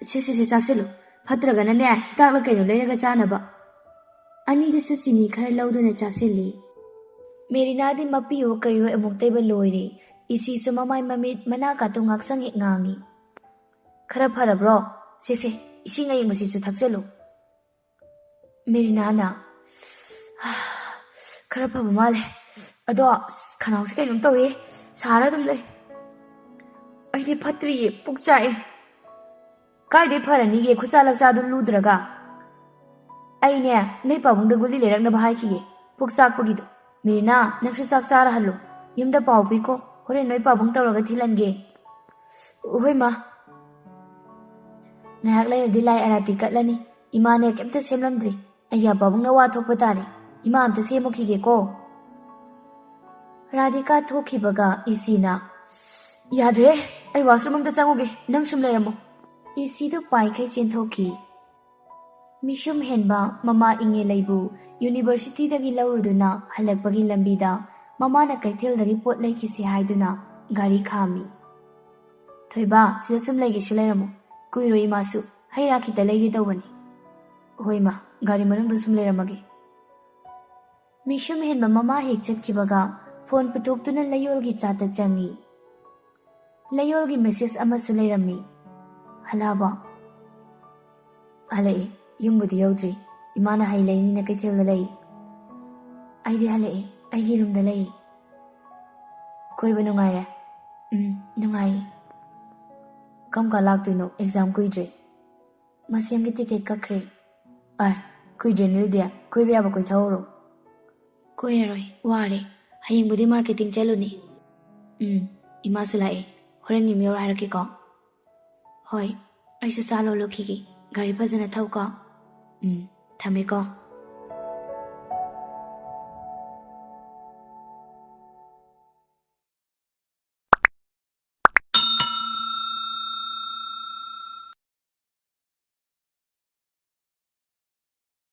"ꯁꯦ, ꯁꯦ, ꯁꯦ, ꯆꯥꯁꯤꯜꯂꯨ꯫ ꯐꯠꯇ꯭ꯔꯒꯅꯅꯦ, ꯍꯤꯗꯥꯛꯂ ꯀꯩꯅꯣ ꯂꯩꯔꯒ ꯆꯥꯅꯕ꯫" ꯑꯅꯤꯗꯨꯁꯨ ꯆꯤꯅꯤ ꯈꯔ ꯂꯧꯗꯨꯅ ꯆꯥꯁꯤꯜꯂꯤ꯫ ꯃꯦꯔꯤꯅꯥꯗꯤ ꯃꯄꯤꯑꯣ ꯀꯩꯑꯣ ꯑꯃꯨꯛ ꯇꯩꯕ ꯂꯣꯏꯔꯦ꯫ ꯏꯁꯤꯁꯨ ꯃꯃꯥꯏ ꯃꯃꯤꯠ ꯃꯅꯥ ꯀꯥꯇꯨ ꯉꯥꯛꯁꯪ ꯍꯦꯛ ꯉꯥꯡꯉꯤ꯫ ꯈꯔ ꯐꯔꯕ꯭ꯔꯣ? ꯁꯦ, ꯁꯦ, ꯏꯁꯤꯡ ꯑꯏꯪꯕꯁꯤꯁꯨ ꯊꯛꯆꯜꯂꯨ꯫ ꯃꯦꯔꯤꯅꯥꯅ, "ꯈꯔ ꯐꯕ ꯃꯥꯜꯂꯦ꯫ ꯑꯗꯣ ꯑꯁ, ꯈꯅꯥꯎꯁꯦ ꯀꯩꯅꯣꯝ ꯇꯧꯋꯦ꯫ ꯁꯥꯔ ꯑꯗꯨꯝ ꯂꯩ꯫ ꯑꯩꯗꯤ ꯐꯠꯇ꯭ꯔꯤꯌꯦ, ꯄꯨꯛ ꯆꯥꯛꯑꯦ꯫" "ꯀꯥꯏꯗꯩ ꯐꯔꯅꯤꯒꯦ, ꯈꯨꯠꯁꯥ ꯂꯛꯁꯥ ꯑꯗꯨꯝ ꯂꯨꯗ꯭ꯔꯒ?" "ꯑꯩꯅꯦ, ꯅꯣꯏ ꯄꯥꯕꯨꯡꯗ ꯒꯨꯂꯤ ꯂꯩꯔꯛꯅꯕ ꯍꯥꯏꯈꯤꯒꯦ, ꯄꯨꯛ ꯆꯥꯛꯄꯒꯤꯗꯣ꯫ ꯃꯦꯔꯤꯅꯥ, ꯅꯪꯁꯨ ꯆꯥꯛ ꯆꯥꯔ ꯍꯜꯂꯣ꯫ ꯌꯨꯝꯗ ꯄꯥꯎ ꯄꯤꯀꯣ, ꯍꯣꯔꯦꯟ ꯅꯣꯏ ꯄꯥꯕꯨꯡ ꯇꯧꯔꯒ ꯊꯤꯜꯍꯟꯒꯦ꯫" "ꯍꯣꯏ, ꯃꯥ꯫" ꯉꯥꯏꯍꯥꯛ ꯂꯩꯔꯗꯤ ꯂꯥꯏ ꯑꯔꯥꯇꯤ ꯀꯠꯂꯅꯤ꯫ ꯏꯃꯥꯅꯦ ꯀꯩꯝꯇ ꯁꯦꯝꯂꯝꯗ꯭ꯔꯤ꯫ ꯑꯩꯒꯤ ꯄꯥꯕꯨꯡꯅ ꯋꯥ ꯊꯣꯛꯄ ꯇꯥꯔꯦ꯫ ꯏꯃꯥ ꯑꯝꯇ ꯁꯦꯝꯃꯨꯈꯤꯒꯦꯀꯣ꯫ ꯔꯥꯙꯤꯀꯥ ꯊꯣꯛꯈꯤꯕꯒ ꯏꯁꯤꯅ, "ꯌꯥꯗ꯭ꯔꯦ, ꯑꯩ ꯋꯥꯁꯔꯨꯝ ꯑꯝꯇ ꯆꯪꯉꯨꯒꯦ, ꯅꯪ ꯁꯨꯝ ꯂꯩꯔꯝꯃꯣ꯫" ꯏꯁꯤꯗꯨ ꯄꯥꯏꯈꯩ ꯆꯦꯟꯊꯣꯛꯈꯤ꯫ ꯃꯤꯁꯨꯝ ꯍꯦꯟꯕ ꯃꯃꯥ ꯏꯉꯦꯂꯩꯕꯨ ꯌꯨꯅꯤꯚꯔꯁꯤꯇꯤꯗꯒꯤ ꯂꯧꯔꯨꯗꯨꯅ ꯍꯜꯂꯛꯄꯒꯤ ꯂꯝꯕꯤꯗ ꯃꯃꯥꯅ ꯀꯩꯊꯦꯜꯗꯒꯤ ꯄꯣꯠ ꯂꯩꯈꯤꯁꯤ ꯍꯥꯏꯗꯨꯅ ꯒꯥꯔꯤ ꯈꯥꯝꯃꯤ꯫ "ꯊꯣꯏꯕ, ꯁꯤꯗ ꯁꯨꯝ ꯂꯩꯒꯦꯁꯨ ꯂꯩꯔꯝꯃꯣ꯫ ꯀꯨꯏꯔꯣꯏ ꯏꯃꯥꯁꯨ, ꯍꯩ ꯔꯥ ꯈꯤꯇ ꯂꯩꯒꯦ ꯇꯧꯕꯅꯤ꯫" "ꯍꯣꯏ ꯏꯃꯥ, ꯒꯥꯔꯤ ꯃꯅꯨꯡꯗ ꯁꯨꯝ ꯂꯩꯔꯝꯃꯒꯦ꯫" ꯃꯤꯁꯨꯝ ꯍꯦꯟꯕ ꯃꯃꯥ ꯍꯦꯛ ꯆꯠꯈꯤꯕꯒ ꯐꯣꯟ ꯄꯨꯊꯣꯛꯇꯨꯅ ꯂꯩꯌꯣꯜꯒꯤ ꯆꯥꯠꯇ ꯆꯪꯉꯤ꯫ ꯂꯩꯌꯣꯜꯒꯤ ꯃꯦꯁꯦꯖ ꯑꯃꯁꯨ ꯂꯩꯔꯝꯃꯤ꯫ "ꯍꯜꯂꯛꯑꯕꯣ?" "ꯍꯜꯂꯛꯑꯦ꯫ ꯌꯨꯝꯕꯨꯗꯤ ꯌꯧꯗ꯭ꯔꯤ꯫ ꯏꯃꯥꯅ ꯍꯩ ꯂꯩꯅꯤꯅ ꯀꯩꯊꯦꯜꯗ ꯂꯩ꯫" "ꯑꯩꯗꯤ ꯍꯜꯂꯛꯑꯦ꯫ ꯑꯩꯒꯤ ꯔꯨꯝꯗ ꯂꯩ꯫" "ꯀꯣꯏꯕ ꯅꯨꯡꯉꯥꯏꯔꯦ?" "ꯎꯝ, ꯅꯨꯡꯉꯥꯏꯌꯦ꯫" "ꯀꯔꯝ ꯀꯥꯟ ꯂꯥꯛꯇꯣꯏꯅꯣ? ꯑꯦꯛꯖꯥꯝ ꯀꯨꯏꯗ꯭ꯔꯦ꯫" "ꯃꯁꯦꯝꯒꯤ ꯇꯤꯀꯦꯠ ꯀꯛꯈ꯭ꯔꯦ꯫" "ꯑꯥꯏ, ꯀꯨꯏꯗ꯭ꯔꯦꯅꯦ ꯑꯗꯨꯗꯤ꯫ ꯀꯣꯏꯕ ꯌꯥꯕ ꯀꯣꯏꯊꯍꯧꯔꯣ꯫" "ꯀꯣꯏꯔꯔꯣꯏ, ꯋꯥꯔꯦ꯫ ꯍꯌꯦꯡꯕꯨꯗꯤ ꯃꯥꯔꯀꯦꯇꯤꯡ ꯆꯠꯂꯨꯅꯤ꯫" "ꯎꯝ, ꯏꯃꯥꯁꯨ ꯂꯥꯛꯑꯦ꯫ ꯍꯣꯔꯦꯟ ꯌꯨꯝ ꯌꯧꯔ ꯍꯥꯏꯔꯛꯀꯦꯀꯣ꯫" "ꯍꯣꯏ, ꯑꯩꯁꯨ ꯆꯥ ꯂꯣꯜꯂꯨꯈꯤꯒꯦ꯫ ꯒꯥꯔꯤ ꯐꯖꯅ ꯊꯧꯀꯣ꯫" "ꯎꯝ, ꯊꯝꯃꯦꯀꯣ꯫"